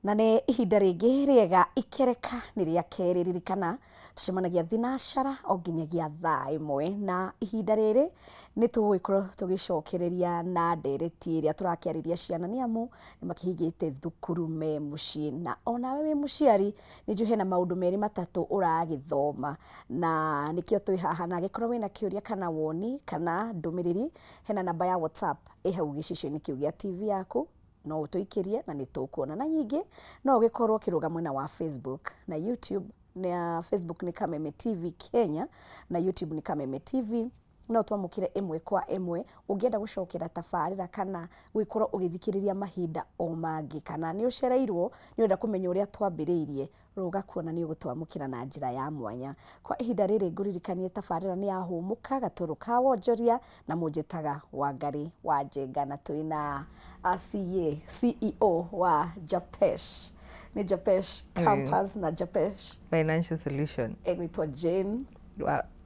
Na nĩ ihinda rĩngĩ rĩega ikereka nĩ rĩa kerĩ, ririkana tũcemanagia thinacara o nginyagia thaa ĩmwe, na ihinda rĩrĩ nĩ tũgũgĩkorwo tũgĩcokereria na ndereti ĩrĩa tũrakĩarĩria ciana, nĩ amu nĩ makĩhingĩte thukuru me mũciĩ, na onawe wĩ mũciari nĩ njũĩ hena maũndũ merĩ matatũ ũragĩthoma, na nĩkĩo twĩ haha. Na angĩkorwo wĩna kĩũria kana woni kana ndũmĩrĩri, hena namba ya WhatsApp ĩ hau gĩcicio-inĩ kĩu gĩa TV yaku, no ũtũikĩrie na nĩ tũkuona. Na nyingĩ no ũgĩkorwo ũkĩrũga mwena wa Facebook na YouTube, na Facebook nĩ Kameme TV Kenya na YouTube nĩ Kameme TV, no twamũkĩre ĩmwe kwa ĩmwe ũngĩenda gũcokera tabarĩra kana gũgĩkorwo ũgĩthikĩrĩria mahinda o mangĩ, kana nĩ ũcereirwo nĩ ũrenda kũmenya ũrĩa twambĩrĩirie, rũga kuona nĩ ũgũtwamũkĩra na njĩra ya mwanya. Kwa ihinda rĩrĩ ngũririkanie tabarĩra nĩ ya Hũmũka gatũrũ ka wonjoria, na mũnjĩtaga Wangari wa Njenga, na twĩna CA CEO wa Japesh, nĩ Japesh Campus na Japesh Financial Solution. Egwĩtwo Jane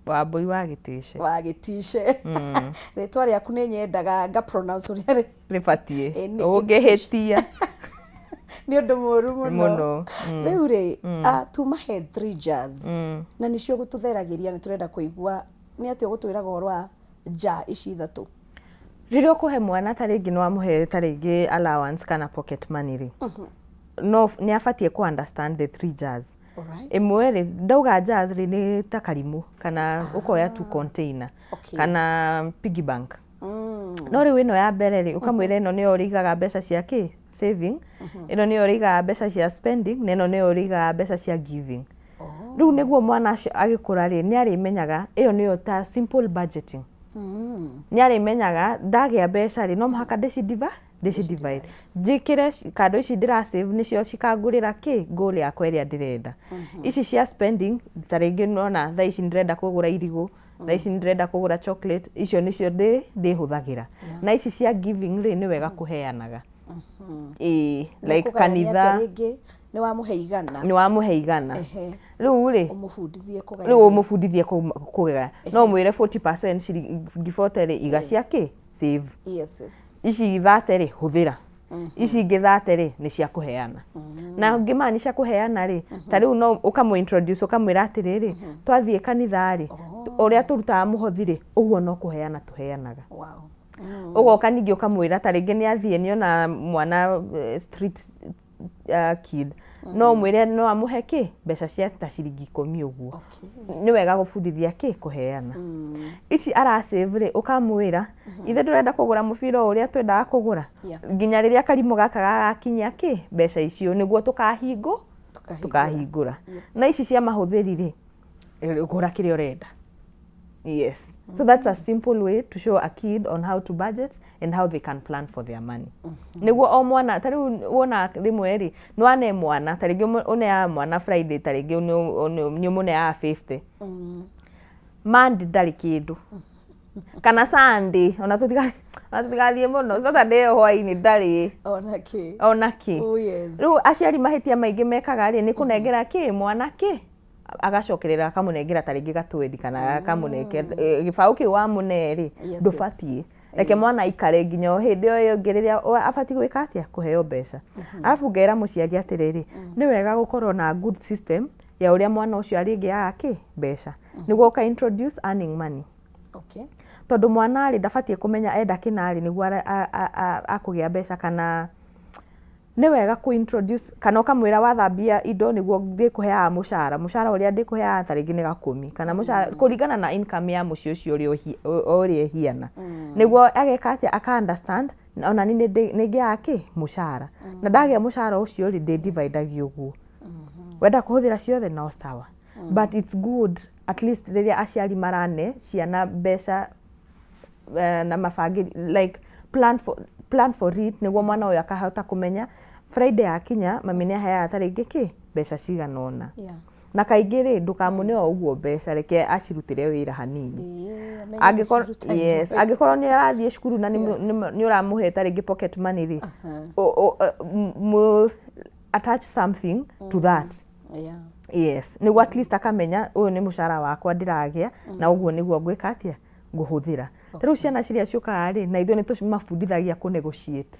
Wambui wa Gĩtĩce. Wa Gĩtice. Rĩtwa rĩaku nĩ nyendaga nga pronounce ũrĩa rĩbatiĩ. Nĩ ũngĩhĩtia nĩ ũndũ mũru mũno. Mũno. Rĩu rĩ, tuma he three jars na nĩcio gũtũtheragĩria, nĩ tũrenda kũigua nĩ atĩa ũgũtwĩraga ũhoro wa jar ici ithatũ. Rĩrĩa ũkũhe mwana ta rĩngĩ nĩ wamũhe ta rĩngĩ allowance kana pocket money rĩ, no nĩ abatiĩ ku understand the three jars. Ĩmwe rĩ, ndauga jars rĩ, nĩ ta karimũ kana ũkoya tu container kana piggy bank. No rĩu ĩno ya mbere rĩ, ũkamwĩra ĩno nĩyo ũrĩigaga mbeca cia kĩ saving, ĩno nĩyo ũrĩigaga mbeca cia spending, na ĩno nĩyo ũrĩigaga mbeca cia giving. Rĩu nĩguo mwana ũcio agĩkũra rĩ, nĩ arĩmenyaga ĩyo nĩyo ta simple budgeting. Nĩ arĩmenyaga ndagĩa mbeca rĩ, no mũhaka ndĩci divide, njĩkĩre kando ici ndĩra save nĩcio cikangũrĩra kĩ goal yakwa ĩrĩa ndĩrenda. Ici cia spending, ta rĩngĩ nona thaa ici ndĩrenda kũgũra irigũ, thaa ici ndĩrenda kũgũra chocolate, icio nĩcio ndĩhũthagĩra. Na ici cia giving rĩ, nĩ wega kũheanaga, ĩĩ, like Nĩ kũgayania kanitha. atĩa rĩngĩ? Nĩ wamũhe 100. Nĩ wamũhe 100. Rĩu rĩ, Ũmũbundithie kũgaya. Rĩu ũmũbundithie kũgaya, no ũmwĩre 40%, ciringi 40 rĩ, iga cia kĩ save. Ici 30 rĩ, hũthĩra. Ici ingĩ 30 rĩ, nĩ cia kũheana. Na ũngĩmaya nĩ cia kũheana rĩ, ta rĩu no ũkamũ introduce, ũkamwĩra atĩrĩrĩ, twathiĩ kanitha rĩ, ũrĩa tũrutaga mũhothi rĩ, ũguo no kũheana tũheanaga. Ũgoka ningĩ ũkamwĩra ta rĩngĩ nĩ athiĩ nĩona mwana street kid, no ũmwĩre no amũhe kĩ mbeca cia ta ciringi 10 ũguo. Nĩ wega gũbundithia kĩ kũheana. Ici ara save rĩ, ũkamwĩra ithe ndũrenda kũgũra mũbira o ũrĩa twendaga kũgũra nginya rĩrĩa karimũ gaka gagakinyia kĩ mbeca icio, nĩguo tũkahingũra. Na ici cia mahũthĩri rĩ, gũra kĩrĩa ũrenda. Yes, so that's a simple way to show a kid on how to budget and how they can plan for their money. Nĩguo o mwana, ta rĩu wona rĩmwe rĩ, nĩ wane mwana, ta rĩngĩ ũneaga mwana Friday, ta rĩngĩ nĩ ũmũneaga 50, Monday ndarĩ kĩndũ, kana Sunday, ona tũtigathiĩ mũno, Saturday ĩyo hwaĩ-inĩ ndarĩ Ona kĩ. Ona kĩ. Oh, yes. Rĩu aciari mahĩtia maingĩ mekaga rĩ, nĩ kũnengera kĩ mwana kĩ, agacokerera akamũnengera ta rĩngĩ gatwendi kana akamũnengera gĩbaũ kĩu wamũne rĩ. Ndũbatiĩ, reke mwana aikare nginya o hĩndĩ ĩyo ĩngĩ rĩrĩa abatiĩ gwĩka atĩa, kũheo mbeca. Arabu ngera mũciari atĩrĩrĩ, nĩ wega gũkorwo na good system ya ũrĩa mwana ũcio arĩgĩaga kĩ mbeca, nĩguo ũka introduce earning money. Tondũ mwana rĩ, ndabatiĩ kũmenya enda kĩna rĩ, nĩguo akũgĩa mbeca. Kana nĩ wega kũ introduce, kana ũkamwĩra wathambia indo nĩguo ndĩkũheaga mũcara, mũcara ũrĩa ndĩkũheaga ta rĩngĩ nĩ gakũmi, kana mũcara kũringana na income ya mũciĩ ũcio ũrĩa ũrĩa ĩhiana, nĩguo ageka atĩa, aka understand ona niĩ nĩ ngĩaga kĩ mũcara, na ndagĩa mũcara ũcio rĩ, ndĩ dividagia ũguo. Wenda kũhũthĩra ciothe no sawa, but it's good at least rĩrĩa aciari marane ciana mbeca na mabangĩ, like plan for it, nĩguo mwana ũyũ akahota kũmenya Friday yakinya, mami nĩ aheaga ta rĩngĩ kĩ mbeca cigana ũna. Na kaingĩ rĩ, ndũkamũne o ũguo mbeca, reke acirutĩre wĩra hanini. Ĩĩ, amenye Angĩkorwo gũciruta. Yes, angĩkorwo nĩ arathiĩ cukuru na nĩ ũramũhe ta rĩngĩ pocket money rĩ, attach something to that. Yes, nĩguo at least akamenya ũyũ nĩ mũcara wakwa ndĩragĩa, na ũguo nĩguo ngwĩka atĩa, ngũhũthĩra. Ta rĩu ciana ciria ciũkaga rĩ, na ithuĩ nĩ tũmabundithagia kũ negotiate.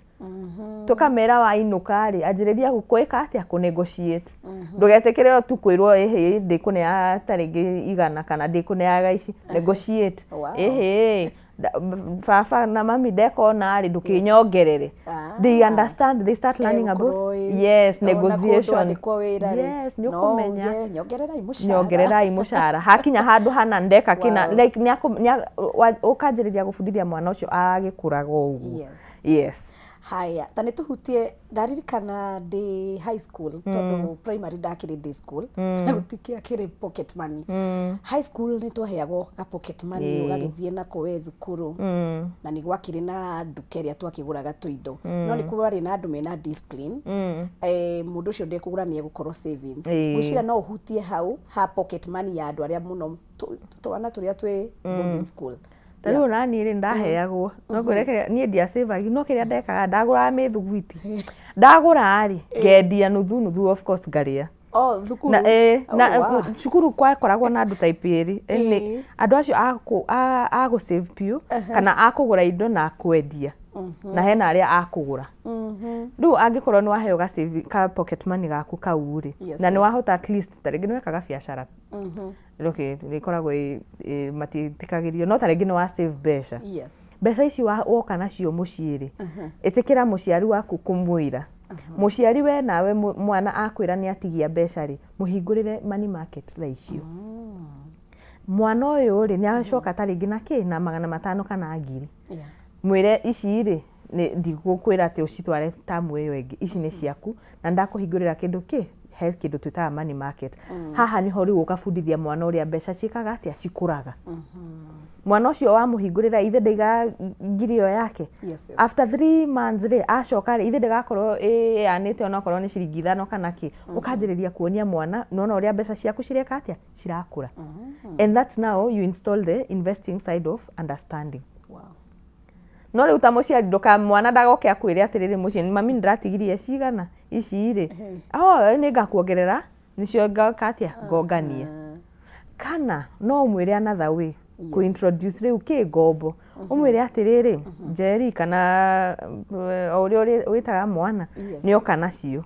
Tũkamera wainũka rĩ, anjĩrĩria gwĩka atĩa, kũ negotiate. Ndũgetĩkĩre o tu kwĩrwo ĩhĩ ndĩkũneaga ta rĩngĩ 100 kana ndĩkũneaga ici. Negotiate. Ĩhĩ baba na mami, ndeka ona rĩ, ndũkĩnyongerere. They understand, they start learning about, yes, negotiation. Yes, nĩ ũkũmenya. Nyongererai mũcara. Nyongererai mũcara hakinya handũ hana, ndeka kĩna. Like ũkanjĩrĩria gũbundithia mwana ũcio agĩkũraga ũguo. Yes. Haya, ta nĩ tũhutie, ndaririkana ndĩ high school, tondũ primary ndakĩrĩ day school, gũtikĩakĩrĩ pocket money. High school nĩ twaheagwo ga pocket money, ũgagĩthiĩ nako we thukuru, na nĩ gwakĩrĩ na nduka ĩrĩa twakĩgũraga tũindo, no nĩ kwarĩ na andũ mena discipline. Mũndũ ũcio ndekũgũra, nĩ egũkorwo savings. Ngwĩciria no ũhutie hau ha pocket money ya andũ arĩa mũno twana tũrĩa twĩ boarding school. Ta rĩu naniĩ rĩ, ndaheagwo, no ngwĩre kĩrĩa niĩ ndiacĩvagi, no kĩrĩa ndekaga, ndagũraga mĩthuguiti, ndagũra rĩ, ngendia nuthu nuthu, of course ngarĩa. Oh, thukuru. Na, na cukuru kwakoragwo na andũ type ĩrĩ. Nĩ andũ acio a gũ save piũ kana a kũgũra indo na kwendia, na hena arĩa a kũgũra. Rĩu angĩkorwo nĩ waheo ka pocket money gaku kau rĩ, na nĩ wahota at least ta rĩngĩ nĩ wekaga biacara, okay, rĩkoragwo matiĩtĩkagĩrio, no ta rĩngĩ nĩ wa save mbeca, mbeca ici woka nacio mũciĩ rĩ, ĩtĩkĩra mũciari waku kũmwĩra. Mũciari we nawe mwana akwĩra nĩ atigia mbeca rĩ, mũhingũrĩre money market thaa icio. Mwana ũyũ rĩ, nĩ acoka ta rĩngĩ na kĩ na 500 kana 1000, mwĩre ici rĩ, nĩ ndigũkwĩra atĩ ũcitware tamu ĩyo ĩngĩ, ici nĩ ciaku na ndakũhingũrĩra kĩndũ kĩ he kĩndũ twĩtaga money market. Haha nĩho rĩu ũkabundithia mwana ũrĩa mbeca ciĩkaga atĩa, cikũraga. Mwana ũcio wamũhingũrĩra, ithe ndaigaga 1000 ĩyo yake. After 3 months rĩ, acoka rĩ, ithe ndĩgakorwo ĩyanĩte onakorwo nĩ ciringi 5 kana kĩ. Ũkanjĩrĩria kuonia mwana, nona ũrĩa mbeca ciaku cireka atĩa, cirakũra. And that's now you install the investing side of understanding. No rĩu ta mũciari, ndũka mwana ndagoke akwĩre atĩrĩrĩ, mũciĩ, mami, nĩndĩratigirie cigana. Ici rĩ, oh, nĩ ngakuongerera nĩcio ngoka atĩa ngongania. Kana no ũmwĩre another way, kũ introduce rĩu kĩ ngombo, ũmwĩre atĩrĩrĩ, Njeri kana o ũrĩa wĩtaga mwana, nĩ oka nacio.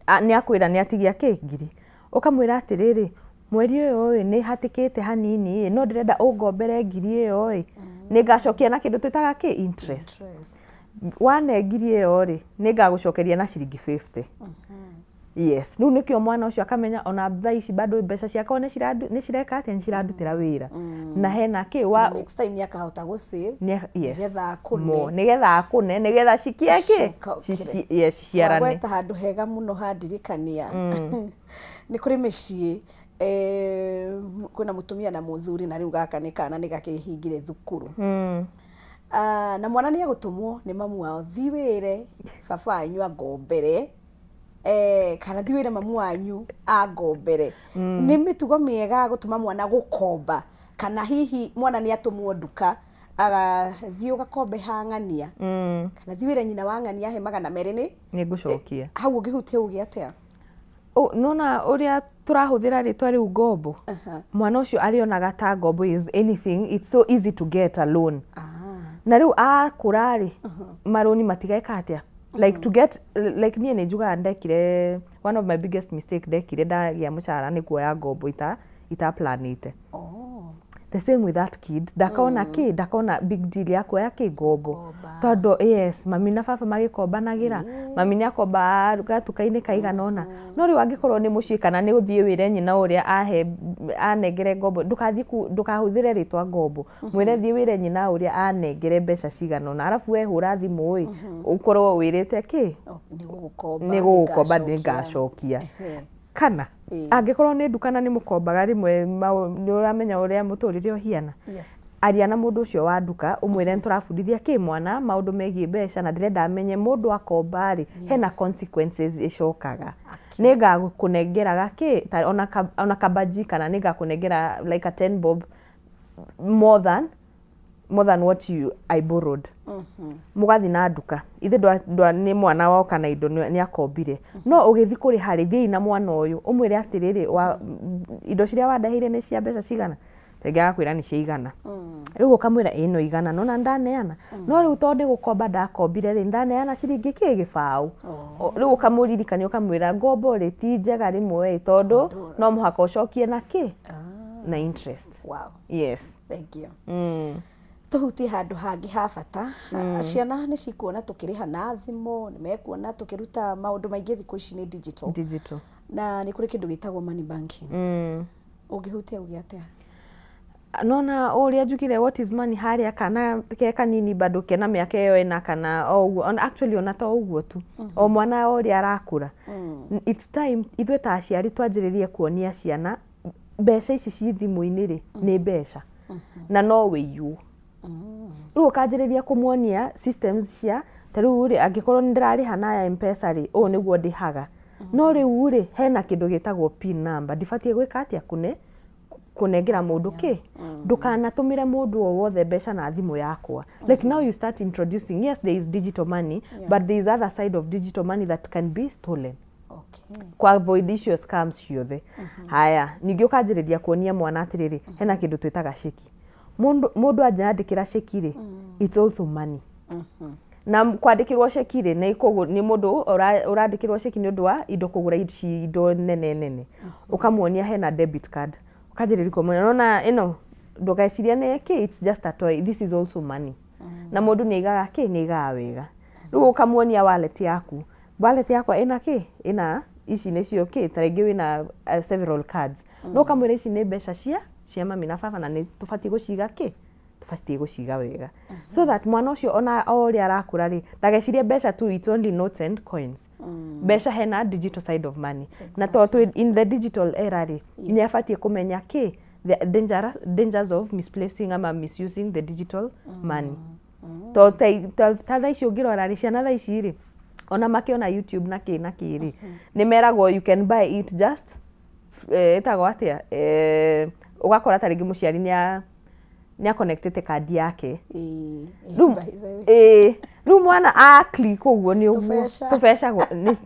Nĩ akwĩra nĩ atigia kĩ ngiri, ũkamwĩra atĩrĩrĩ, mweri ũyũ ĩ nĩ hatĩkĩte hanini ĩ, no ndĩrenda ũngombere ngiri ĩyo ĩ, nĩ ngacokia na kĩndũ twĩtaga kĩ interest. Wane ngiri ĩyo rĩ, nĩ ngagũcokeria na ciringi 50. Yes, rĩu nĩkĩo mwana ũcio akamenya ona thaa ici bado mbeca ciakwa nĩ cireka atĩa, nĩ cirandutĩra wĩra. Na hena kĩ wa Next time nĩ akahota gũ save yes. nĩgetha akũne. Mo, nĩgetha akũne, nĩgetha cikie kĩ? Cicokere. Yes, ciciarane. Wagweta handũ hega mũno handirikania. Nĩ kũrĩ mĩciĩ kwĩna mũtumia na mũthuri, na rĩu gaka nĩ kana nĩ gakĩhingire thukuru. Na mwana nĩ egũtũmwo nĩ mamu wao, thi wĩre baba wanyu angombere, kana thi wĩre mamu wanyu angombere. Nĩ mĩtugo mĩega gũtũma mwana gũkomba, kana hihi mwana nĩ atũmwo nduka, agathiĩ ũgakombe ha ng'ania, kana thiĩ wĩre nyina wa ng'ania ahe 200 nĩ Nĩ ngũcokia. Hau ũngĩhutia uge atĩa? Nona ũrĩa tũrahũthĩra rĩtwa rĩu ngombo, mwana ũcio arĩonaga ta ngombo is anything, it's so easy to get a loan. Na rĩu akũra rĩ, marũni matigeka atĩa, like to get, like niĩ nĩ njugaga ndekire one of my biggest mistake ndekire ndagĩa mũcara nĩ kuoya ngombo itaplanĩte. The same with that kid, ndakona kĩ, ndakona big deal ya kuoya kĩ ngombo, tondũ yes, mami na baba magĩkombanagĩra, mami nĩ akomba gatuka-inĩ kaigana ũna. No rĩu angĩkorwo nĩ mũciĩ kana nĩ ũthiĩ wĩre nyina ũrĩa ahe anengere ngombo, ndũkathiĩ ndũkahũthĩre rĩtwa ngombo, mwĩre thiĩ wĩre nyina ũrĩa anengere mbeca cigana ũna, arabu we hũra thimũ ĩ, ũkorwo wĩrĩte kĩ Nĩ gũgũkomba, nĩ gũgũkomba, nĩngacokia. Nĩngacokia. Kana angĩkorwo nĩ nduka na nĩ mũkombaga rĩmwe, nĩ ũramenya ũrĩa mũtũrĩre ũhiana, aria na mũndũ ũcio wa nduka, ũmwĩre nĩ tũrabundithia kĩ mwana maũndũ megiĩ mbeca, na ndĩrenda amenye mũndũ akomba rĩ, hena consequences ĩcokaga. Nĩ ngakũnengera gakĩ ta ona kabaji, kana nĩ ngakũnengera like a 10 bob more than what you I borrowed. Mũgathiĩ na nduka ithe nĩ mwana woka na indo nĩ akombire, no ũgĩthiĩ kũrĩha rĩ, thiĩi na mwana ũyũ, ũmwĩre atĩrĩrĩ, indo ciria wandeheire nĩ cia mbeca cigana? Rĩngĩ agakwĩra nĩ cia 100. Rĩu ũkamwĩra ĩno 100 nona ndaneana, no rĩu tondũ nĩ gũkomba ndakombire rĩ, ndaneana ciringi kĩ 20. Rĩu ũkamũririkania, ũkamwĩra ngombo rĩ ti njega rĩmwe ĩ, tondũ no mũhaka ũcokie na kĩ, na interest. Yes. Thank you. Tũhutie handũ hangĩ ha bata. Ciana nĩ cikuona tũkĩrĩha na thimũ, nĩ mekuona tũkĩruta maũndũ maingĩ, thikũ ici nĩ digital. Digital. Na nĩ kũrĩ kĩndũ gĩtagwo money banking. Ũngĩhutia uge atĩa? Nona ũrĩa njugire what is money harĩa, kana ke kanini bado kena mĩaka ĩyo ĩna kana o ũguo, actually ona to ũguo tu, o mwana o ũrĩa arakũra, it's time ithuĩ ta aciari twanjĩrĩrie kuonia ciana mbeca ici ci thimũ-inĩ rĩ, nĩ mbeca na no wĩiywo. Rĩu ũkanjĩrĩria kũmuonia systems cia ta rĩu rĩ, angĩkorwo nĩ ndĩrarĩha na ya M-Pesa rĩ, ũũ nĩguo ndĩhaga, no rĩu rĩ, hena kĩndũ gĩtagwo PIN number, ndibatiĩ gwĩka atĩa, kũnengera mũndũ kĩ, ndũkanatũmĩre mũndũ o wothe mbeca na thimũ yakwa. Like now you start introducing, yes, there is digital money, but there is other side of digital money that can be stolen. Kwa avoid icio scams ciothe. Haya, ningĩ ũkanjĩrĩria kuonia mwana atĩrĩrĩ, hena kĩndũ twĩtaga ceki. Mũndũ anjandĩkĩra ceki rĩ, it's also money. Na kwandĩkĩrwo ceki rĩ, nĩ mũndũ ũrandĩkĩrwo ceki nĩ ũndũ wa indo, kũgũra ici indo nene nene. Ũkamuonia hena debit card, ũkanjĩrĩria kũmuonia, nona ĩno, ndũgecirie nĩ kĩ, it's just a toy, this is also money. Na mũndũ nĩ aigaga kĩ, nĩ aigaga wega. Rĩu ũkamuonia wallet yaku, wallet yakwa ĩna kĩ, ĩna ici nĩcio kĩ, ta rĩngĩ wĩna several cards, no ũkamwĩra ici nĩ mbeca cia mami na baba, na nĩ tũbatiĩ gũciga kĩ, tũbatiĩ gũciga wega, so that mwana ũcio ona o ũrĩa arakũra rĩ, ndagecirie mbeca tu, it's only notes and coins. Mbeca, hena digital side of money, na to twĩ in the digital era rĩ, nĩ abatiĩ kũmenya kĩ, the dangers of misplacing ama misusing the digital money. To ta thaa ici ũngĩrora rĩ, ciana thaa ici rĩ, ona makĩona YouTube na kĩ na kĩ rĩ, nĩ meragwo you can buy it just, ĩtagwo atĩa, ũgakora ta rĩngĩ mũciari nĩ nĩ aconnectĩte kandi yake. Ĩĩ, Rĩu by the way. ĩĩ, rĩu mwana a click ũguo nĩ ũguo Tũbeca. tũbeca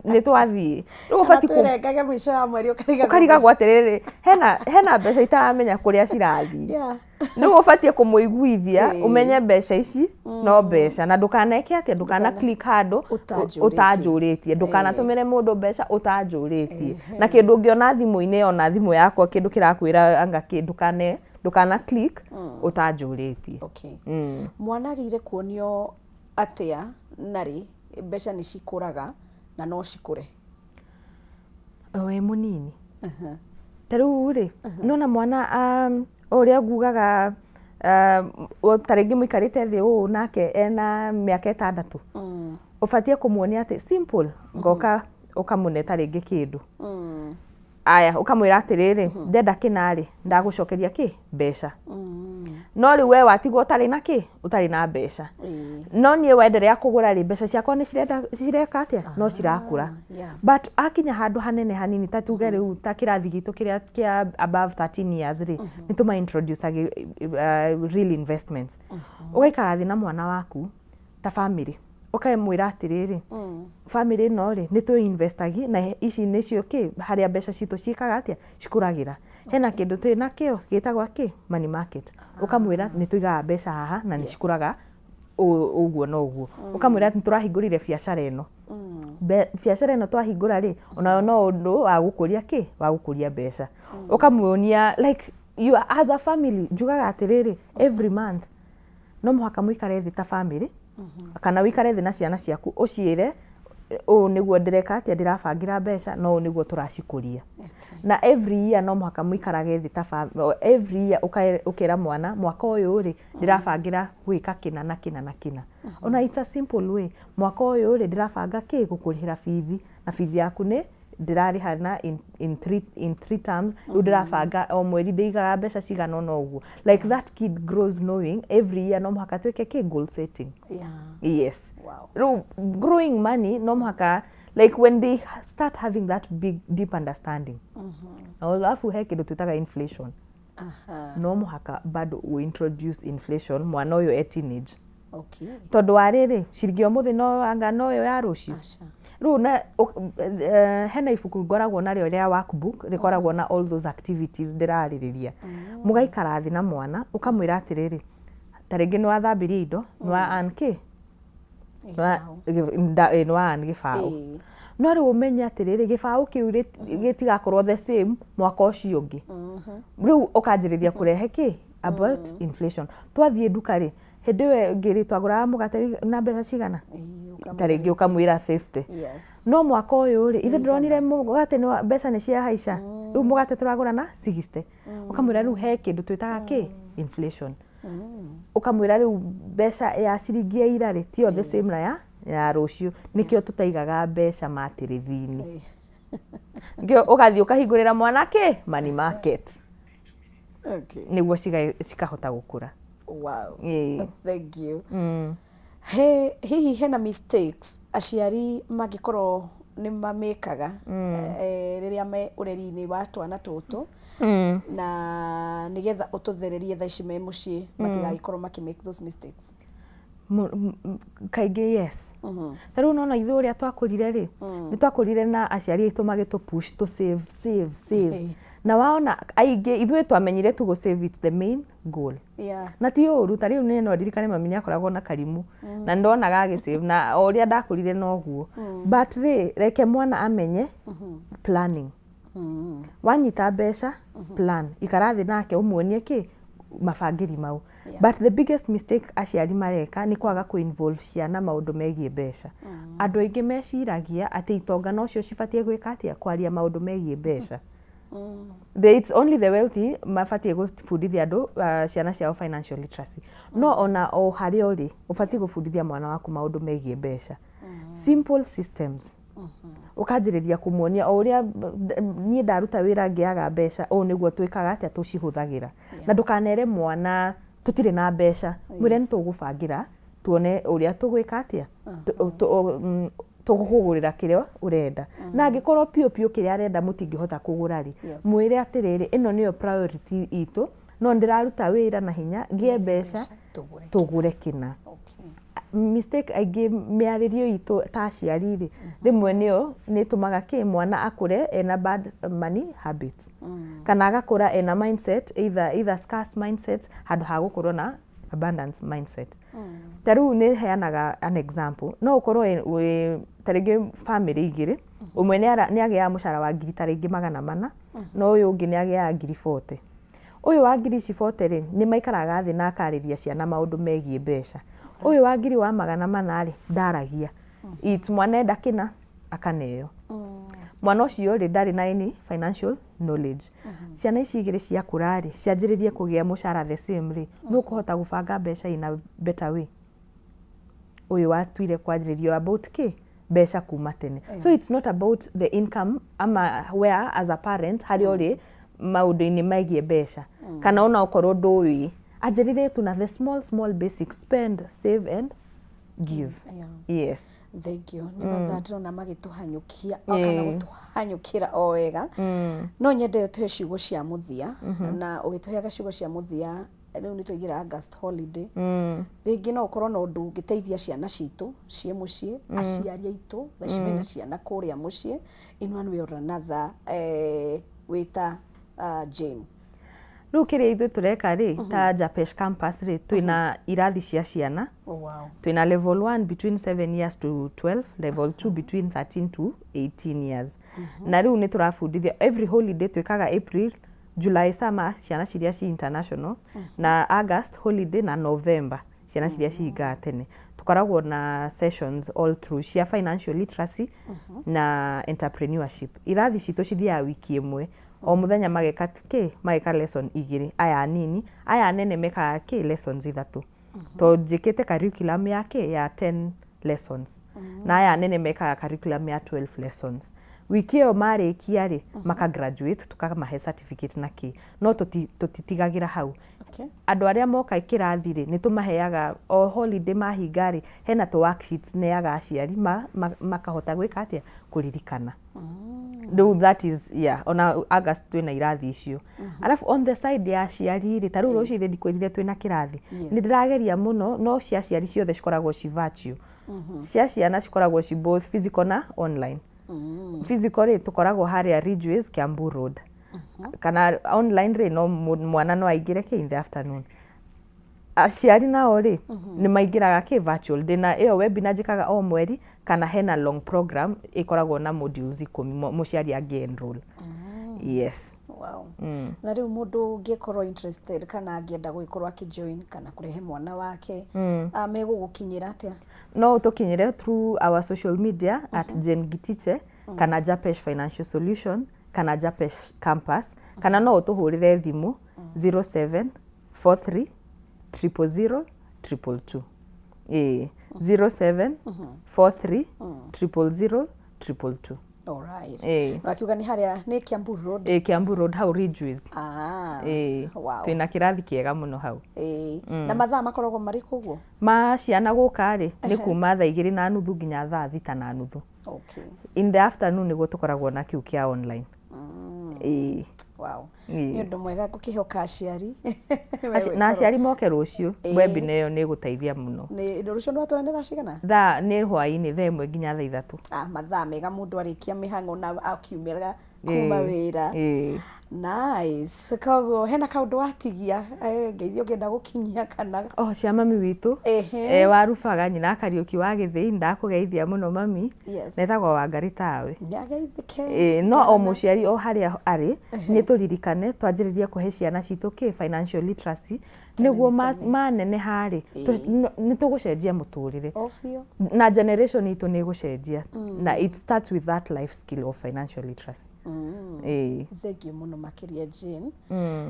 nĩ twathiĩ. Rĩu Kana ũbatiĩ twĩrengage mũico wa mweri ũkarigagwo. Ũkarigagwo atĩrĩrĩ, hena mbeca itaramenya kũrĩa cirathiĩ. Rĩu ũbatiĩ kũmũiguithia ũmenye mbeca ici no mbeca, na ndũkaneke atĩa, ndũkana click handũ Ũtanjũrĩtie. ũtanjũrĩtie, ndũkanatũmĩre mũndũ mbeca ũtanjũrĩtie, na kĩndũ ũngĩona thimũ-inĩ, ona thimũ yakwa kĩndũ kĩrakwĩra anga kĩ, ndũkana click ũtanjũrĩtie. Okay. Mwana agĩrĩire kuonio atĩa na rĩ mbeca nĩ cikũraga na no cikũre? O wĩ mũnini. Ta rĩu rĩ, nona mwana o ũrĩa ngugaga, ta rĩngĩ mũikarĩte thĩ ũũ nake ena mĩaka 6, ũbatiĩ kũmuonia atĩ simple, ngoka ũkamũne ta rĩngĩ kĩndũ. Aya, ũkamwĩra atĩrĩrĩ, ndenda kĩna rĩ, ndagũcokeria kĩ? Mbeca. No rĩu we watigwo ũtarĩ na kĩ? Ũtarĩ na mbeca. No niĩ wenderea kũgũra rĩ, mbeca ciakwa nĩ cirenda, cireka atĩa? No cirakũra. But akinya handũ hanene hanini, ta tuge rĩu ta kĩrathi gitũ kĩrĩa kĩa above 13 years rĩ, nĩ tũma introduce real investments. Ũgaikara thĩ na mwana waku ta family, ũkamwĩra atĩrĩrĩ, family ĩno rĩ, nĩ twĩ investagi na ici nĩcio kĩ, harĩa mbeca citũ ciĩkaga atĩa, cikũragĩra. Hena kĩndũ twĩ nakĩo gĩtagwo kĩ, money market. Ũkamwĩra nĩ tũigaga mbeca haha na nĩ cikũraga ũguo na ũguo. Ũkamwĩra nĩ tũrahingũrire biacara ĩno. Biacara ĩno twahingũra rĩ, onayo no ũndũ wa gũkũria kĩ, wa gũkũria mbeca. Ũkamuonia like you are, as a family, njugaga atĩrĩrĩ, every month no mũhaka mũikare thĩ ta family, kana ũikare thĩ na ciana ciaku ũciĩre ũũ nĩguo ndĩreka atĩa, ndĩrabangĩra mbeca, no ũũ nĩguo tũracikũria. Na every year no mũhaka mũikarage thĩ ta every year ũkera mwana mwaka ũyũ rĩ, ndĩrabangĩra gwĩka kĩna na kĩna na kĩna. Ona it's a simple way, mwaka ũyũ rĩ, ndĩrabanga kĩ, gũkũrĩhĩra bithi, na bithi yaku nĩ ndĩrarĩha na in three terms, rĩu ndĩrabanga o mweri ndĩigaga mbeca cigana ũna ũguo. Like that kid grows knowing every year no mũhaka twĩke kĩ, goal setting. Yes. Rĩu growing money no mũhaka, like when they start having that big deep understanding. Alafu he kĩndũ twĩtaga inflation. No mũhaka bado we introduce inflation mwana ũyũ e teenage. Tondũ wa rĩrĩ, ciringi ya ũmũthĩ no anga noyo ya rũciũ. Rĩu na hena ibuku ngoragwo narĩo rĩa workbook, rĩkoragwo na all those activities ndĩrarĩrĩria. Mũgaikara thĩ na mwana, ũkamwĩra atĩrĩrĩ, ta rĩngĩ nĩ wathambirie indo, nĩ wa earn kĩ? Nĩ wa earn gĩbaũ. No rĩu ũmenye atĩrĩrĩ, gĩbaũ kĩu gĩtigakorwo the same mwaka ũcio ũngĩ. Rĩu ũkanjĩrĩria kũrehe kĩ? About inflation. Twathiĩ nduka rĩ, hĩndĩ ĩyo ĩngĩ rĩ, twagũraga mũgate na mbeca cigana? Ta rĩngĩ ũkamwĩra 50. No mwaka ũyũ rĩ, ithe ndĩronire mũgate nĩ mbeca nĩ ciahaica. Rĩu mũgate tũragũra na 60. Ũkamwĩra rĩu he kĩndũ twĩtaga kĩ? Inflation. Ũkamwĩra rĩu mbeca ya ciringi ya ira rĩ, tiyo the same na ya rũciũ. Nĩkĩo tũtaigaga mbeca matĩrĩthi-inĩ. Nĩkĩo ũgathiĩ ũkahingũrĩra mwana kĩ? Money market. Nĩguo cikahota gũkũra. Wow. Thank you. Hihi hena mistakes aciari mangĩkorwo nĩ mamĩkaga rĩrĩa me ũreri-inĩ wa twana tũtũ, na nĩgetha ũtũthererie thaa ici me mũciĩ matigagĩkorwo makĩ make those mistakes? Kaingĩ yes. Ta rĩu nona ithuĩ ũrĩa twakũrire rĩ, nĩ twakũrire na aciari aitũ magĩtũ push to save, save, save. Na waona aingĩ ithuĩ twamenyire tu gũ save, it's the main goal. Na ti ũru, ta rĩu niĩ no ndirikane mami nĩ akoragwo na karimũ na ndonaga agĩ save, na o ũrĩa ndakũrire noguo. But rĩ, reke mwana amenye planning. Wanyita mbeca, plan, ikara thĩ nake ũmuonie kĩ mabangĩri mau. But the biggest mistake aciari mareka nĩ kwaga kũ involve ciana maũndũ megiĩ mbeca. Andũ aingĩ meciragia atĩ itonga nocio cibatiĩ gwĩka atĩa, kwaria maũndũ megiĩ mbeca. It's only the wealthy mabatiĩ gũbundithia andũ ciana ciao financial literacy. No ona o harĩa ũrĩ, ũbatiĩ gũbundithia mwana waku maũndũ megiĩ mbeca. Simple systems. Ũkanjĩrĩria kũmuonia o ũrĩa niĩ ndaruta wĩra ngĩaga mbeca, ũũ nĩguo twĩkaga atĩa, tũcihũthagĩra. Na ndũkanere mwana tũtirĩ na mbeca, mwĩre nĩ tũgũbangĩra tuone ũrĩa tũgwĩka atĩa, tũgũkũgũrĩra kĩrĩa ũrenda. Na angĩkorwo piũ piũ kĩrĩa arenda mũtingĩhota kũgũra rĩ, mwĩre atĩrĩrĩ, ĩno nĩyo priority itũ, No ndĩraruta wĩra na hinya ngĩe mbeca Tũgũre. Tũgũre kĩna. Mistake aingĩ mĩarĩrio itũ ta aciari rĩ, rĩmwe nĩyo nĩ ĩtũmaga kĩ mwana akũre ena bad money habits, kana agakũra ena mindset either scarce mindset handũ ha gũkorwo na abundance mindset. Ta rĩu nĩ heanaga an example, no ũkorwo wĩ ta rĩngĩ family igĩrĩ, ũmwe nĩ agĩaga mũcara wa ngiri ta rĩngĩ 400, no ũyũ ũngĩ nĩ agĩaga ngiri 40. Ũyũ wa ngiri ici 40 rĩ, nĩ maikaraga thĩ na akarĩria ciana maũndũ megiĩ mbeca. Ũyũ wa ngiri wa 400 rĩ, ndaragia it mwana enda kĩna akaneo. Mwana ũcio rĩ, ndarĩ na any financial knowledge. Ciana ici igĩrĩ ciakũra rĩ, cianjĩrĩrie kũgĩa mũcara the same rĩ, nĩ ũkũhota gũbanga mbeca in a better way? Ũyũ watuire kwanjĩrĩrio about kĩ mbeca kuma tene. So it's not about the income ama where as a parent harĩa ũrĩ maũndũ-inĩ megiĩ mbeca, kana ona okorwo ndũĩ, anjĩrĩrie tu na the small small basic: spend, save and give. Yes. Thank you. Nĩ mathaa ndĩrona magĩtũhanyũkia o kana gũtũhanyũkĩra o wega. No nyende ũtũhe ciugo cia mũthia, na ũgĩtũheaga ciugo cia mũthia, rĩu nĩ twaingĩra August holiday, rĩngĩ no ũkorwo na ũndũ ũngĩteithia ciana citũ ciĩ mũciĩ, aciari aitũ thaa ici mena ciana kũrĩa mũciĩ, in one way or another, wĩta Jane. Rĩu kĩrĩa ithuĩ tũreka rĩ, ta Japesh Campus rĩ, twĩna irathi cia ciana. Twĩna level 1 between 7 years to 12, level 2 between 13 to 18 years. Na rĩu nĩ tũrabundithia every holiday, twĩkaga April, July summer, ciana ciria ci international, na August holiday, na November, ciana ciria cihingaga tene. Tũkoragwo na sessions all through cia financial literacy na entrepreneurship. Irathi citũ cithiaga wiki ĩmwe, o mũthenya mageka kĩ mageka lesson igĩrĩ aya anini. Aya anene mekaga kĩ lessons ithatũ, tondũ njĩkĩte curriculum ya kĩ ya 10 lessons, na aya anene mekaga curriculum ya 12 lessons. Wiki ĩyo marĩkia rĩ, maka graduate, tukamahe certificate na kĩ, no tũtitigagĩra hau. Andũ arĩa moka kĩrathi rĩ, nĩ tũmaheaga o holiday mahinga rĩ, hena tũ worksheets neaga aciari makahota gwĩka atĩa, kũririkana. Rĩu that is, yeah, ona August twĩna irathi icio. Alafu on the side ya aciari rĩ, ta rĩu rũciũ ndikwĩrire twĩna kĩrathi? Nĩ ndĩrageria mũno, no cia aciari ciothe cikoragwo ci virtual, cia ciana cikoragwo ci both physical na online. Physical rĩ, tũkoragwo harĩa Ridgeways, Kiambu Road, kana online rĩ, no mwana no aingĩre kĩ in the afternoon. Aciari nao rĩ, nĩ maingĩraga kĩ virtual. Ndĩna ĩyo webinar njĩkaga o mweri, kana hena long program ĩkoragwo na modules 10 mũciari angĩ enroll. Yes. Wow. Na rĩu mũndũ ũngĩkorwo interested kana angĩenda gũgĩkorwo akĩjoin kana kũrehe mwana wake, megũgũkinyĩra atĩa? No ũtũkinyĩre through our social media at Jane Gitiche, kana Japesh Financial Solution, kana Japesh Campus, kana no ũtũhũrĩre thimũ 0743 000 222. Ĩĩ, 0743 000 222. Alright. Ĩĩ. Na akiuga nĩ harĩa nĩ Kiambu Road? Ĩĩ, Kiambu Road, hau Ridgeways. Ĩĩ. Twĩna kĩrathi kĩega mũno hau. Ĩĩ. Na mathaa makoragwo marĩ koguo? Ma ciana gũka rĩ, nĩ kuma thaa 2:30 nginya thaa 6:30. In the afternoon nĩguo tũkoragwo na kĩu kĩa online. Ĩĩ. Ĩĩ. Nĩ ũndũ mwega, ngũkĩhoka aciari Na aciari moke rũciũ. Webinar ĩyo nĩ ĩgũteithia mũno. Nĩ rũciũ nĩ watwĩra nĩ thaa cigana? Thaa nĩ hwaĩ-inĩ, thaa 1 nginya thaa 3. Ah, mathaa mega mũndũ arĩkia mĩhang'o na akiumĩra kuma wĩra. Nice. Koguo hena kaũndũ watigia, ngeithio ũngĩenda gũkinyia kana? Oh, cia mami witũ. Wa Rubaga, nyina Akariũki wa Gĩthĩi, ndakũgeithia mũno mami. Netagwo Wangarĩ tawe. Nĩageithĩke. Ĩĩ, no o mũciari o harĩa arĩ, nĩ tũririkane twanjĩrĩrie kũhe ciana citũ kĩ financial literacy, nĩguo maneneha rĩ, nĩ tũgũcenjia mũtũrĩre. O biũ. Na generation itũ nĩ ĩgũcenjia, na it starts with that life skill of financial literacy. Ĩĩ. Thank you mũno makĩria, Jane.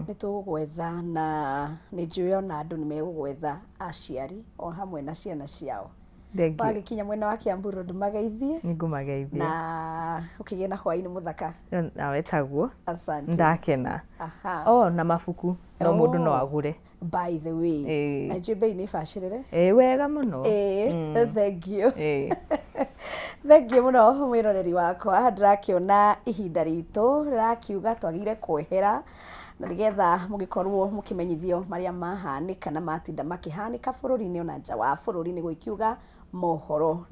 Nĩ tũgũgwetha, na nĩ njũĩ ona andũ nĩ megũgwetha, aciari o hamwe na ciana ciao. Thank you. Wagĩkinya mwena wa Kiambu Road, mageithie. Nĩ ngũmageithia. Na ũkĩgĩe na hwaĩ-inĩ mũthaka. Nawe taguo. Asante. Ndakena. Aha. Oh, na mabuku. No mũndũ no Oh. agũre. By the way, Ĩĩ. na njũĩ mbei nĩ bacĩrĩre. Ĩĩ, wega mũno. Ĩĩ, thank you. Ĩĩ. Thank you mũno mwĩroreri wakwa, ndĩrakĩona ihinda ritũ rĩrakiuga twagĩrĩire kwehera na nĩgetha mũgĩkorwo mũkĩmenyithio marĩa mahanĩka na matinda makĩhanĩka bũrũri-inĩ ona nja wa bũrũri, nĩ gũgĩkiuga mohoro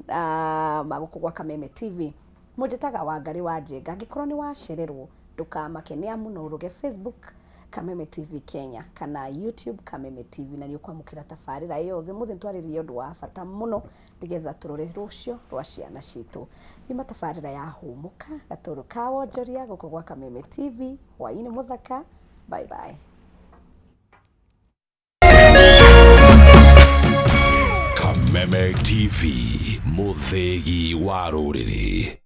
ma gũkũ gwa Kameme TV. Mũnjĩtaga Wangarĩ wa Njenga, angĩkorwo nĩ wacererwo ndũkamake nĩ amu no ũrũge Facebook Kameme TV Kenya kana YouTube Kameme TV na nĩ ũkwamũkĩra tabarĩra yothe. Ũmũthĩ nĩtwarĩrĩria ũndũ wa bata mũno nĩgetha tũrore rũcio rwa ciana citũ. Yuma tabarĩra ya Hũmũka gatũrũ ka wonjoria gũkũ gwa Kameme TV. Hwaĩ-inĩ mũthaka, bye bye. Kameme TV, mũthĩgi wa rũrĩrĩ.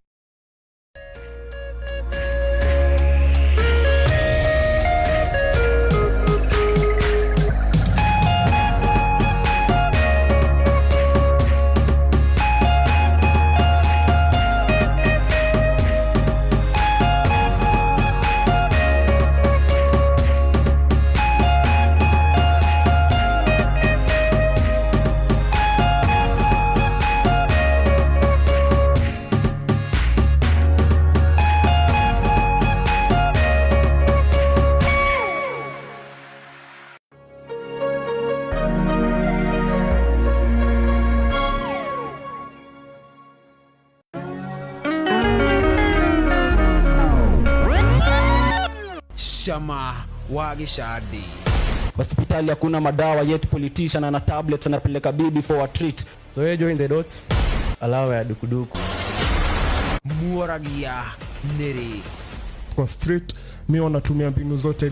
Cama wa gĩcandi. Hospitali hakuna madawa, yet politician ana tablets anapeleka bibi for a treat. So you join the dots, alawa ya dukuduku. Muoragia nĩrĩ? Kwa street mi wanatumia mbinu zote.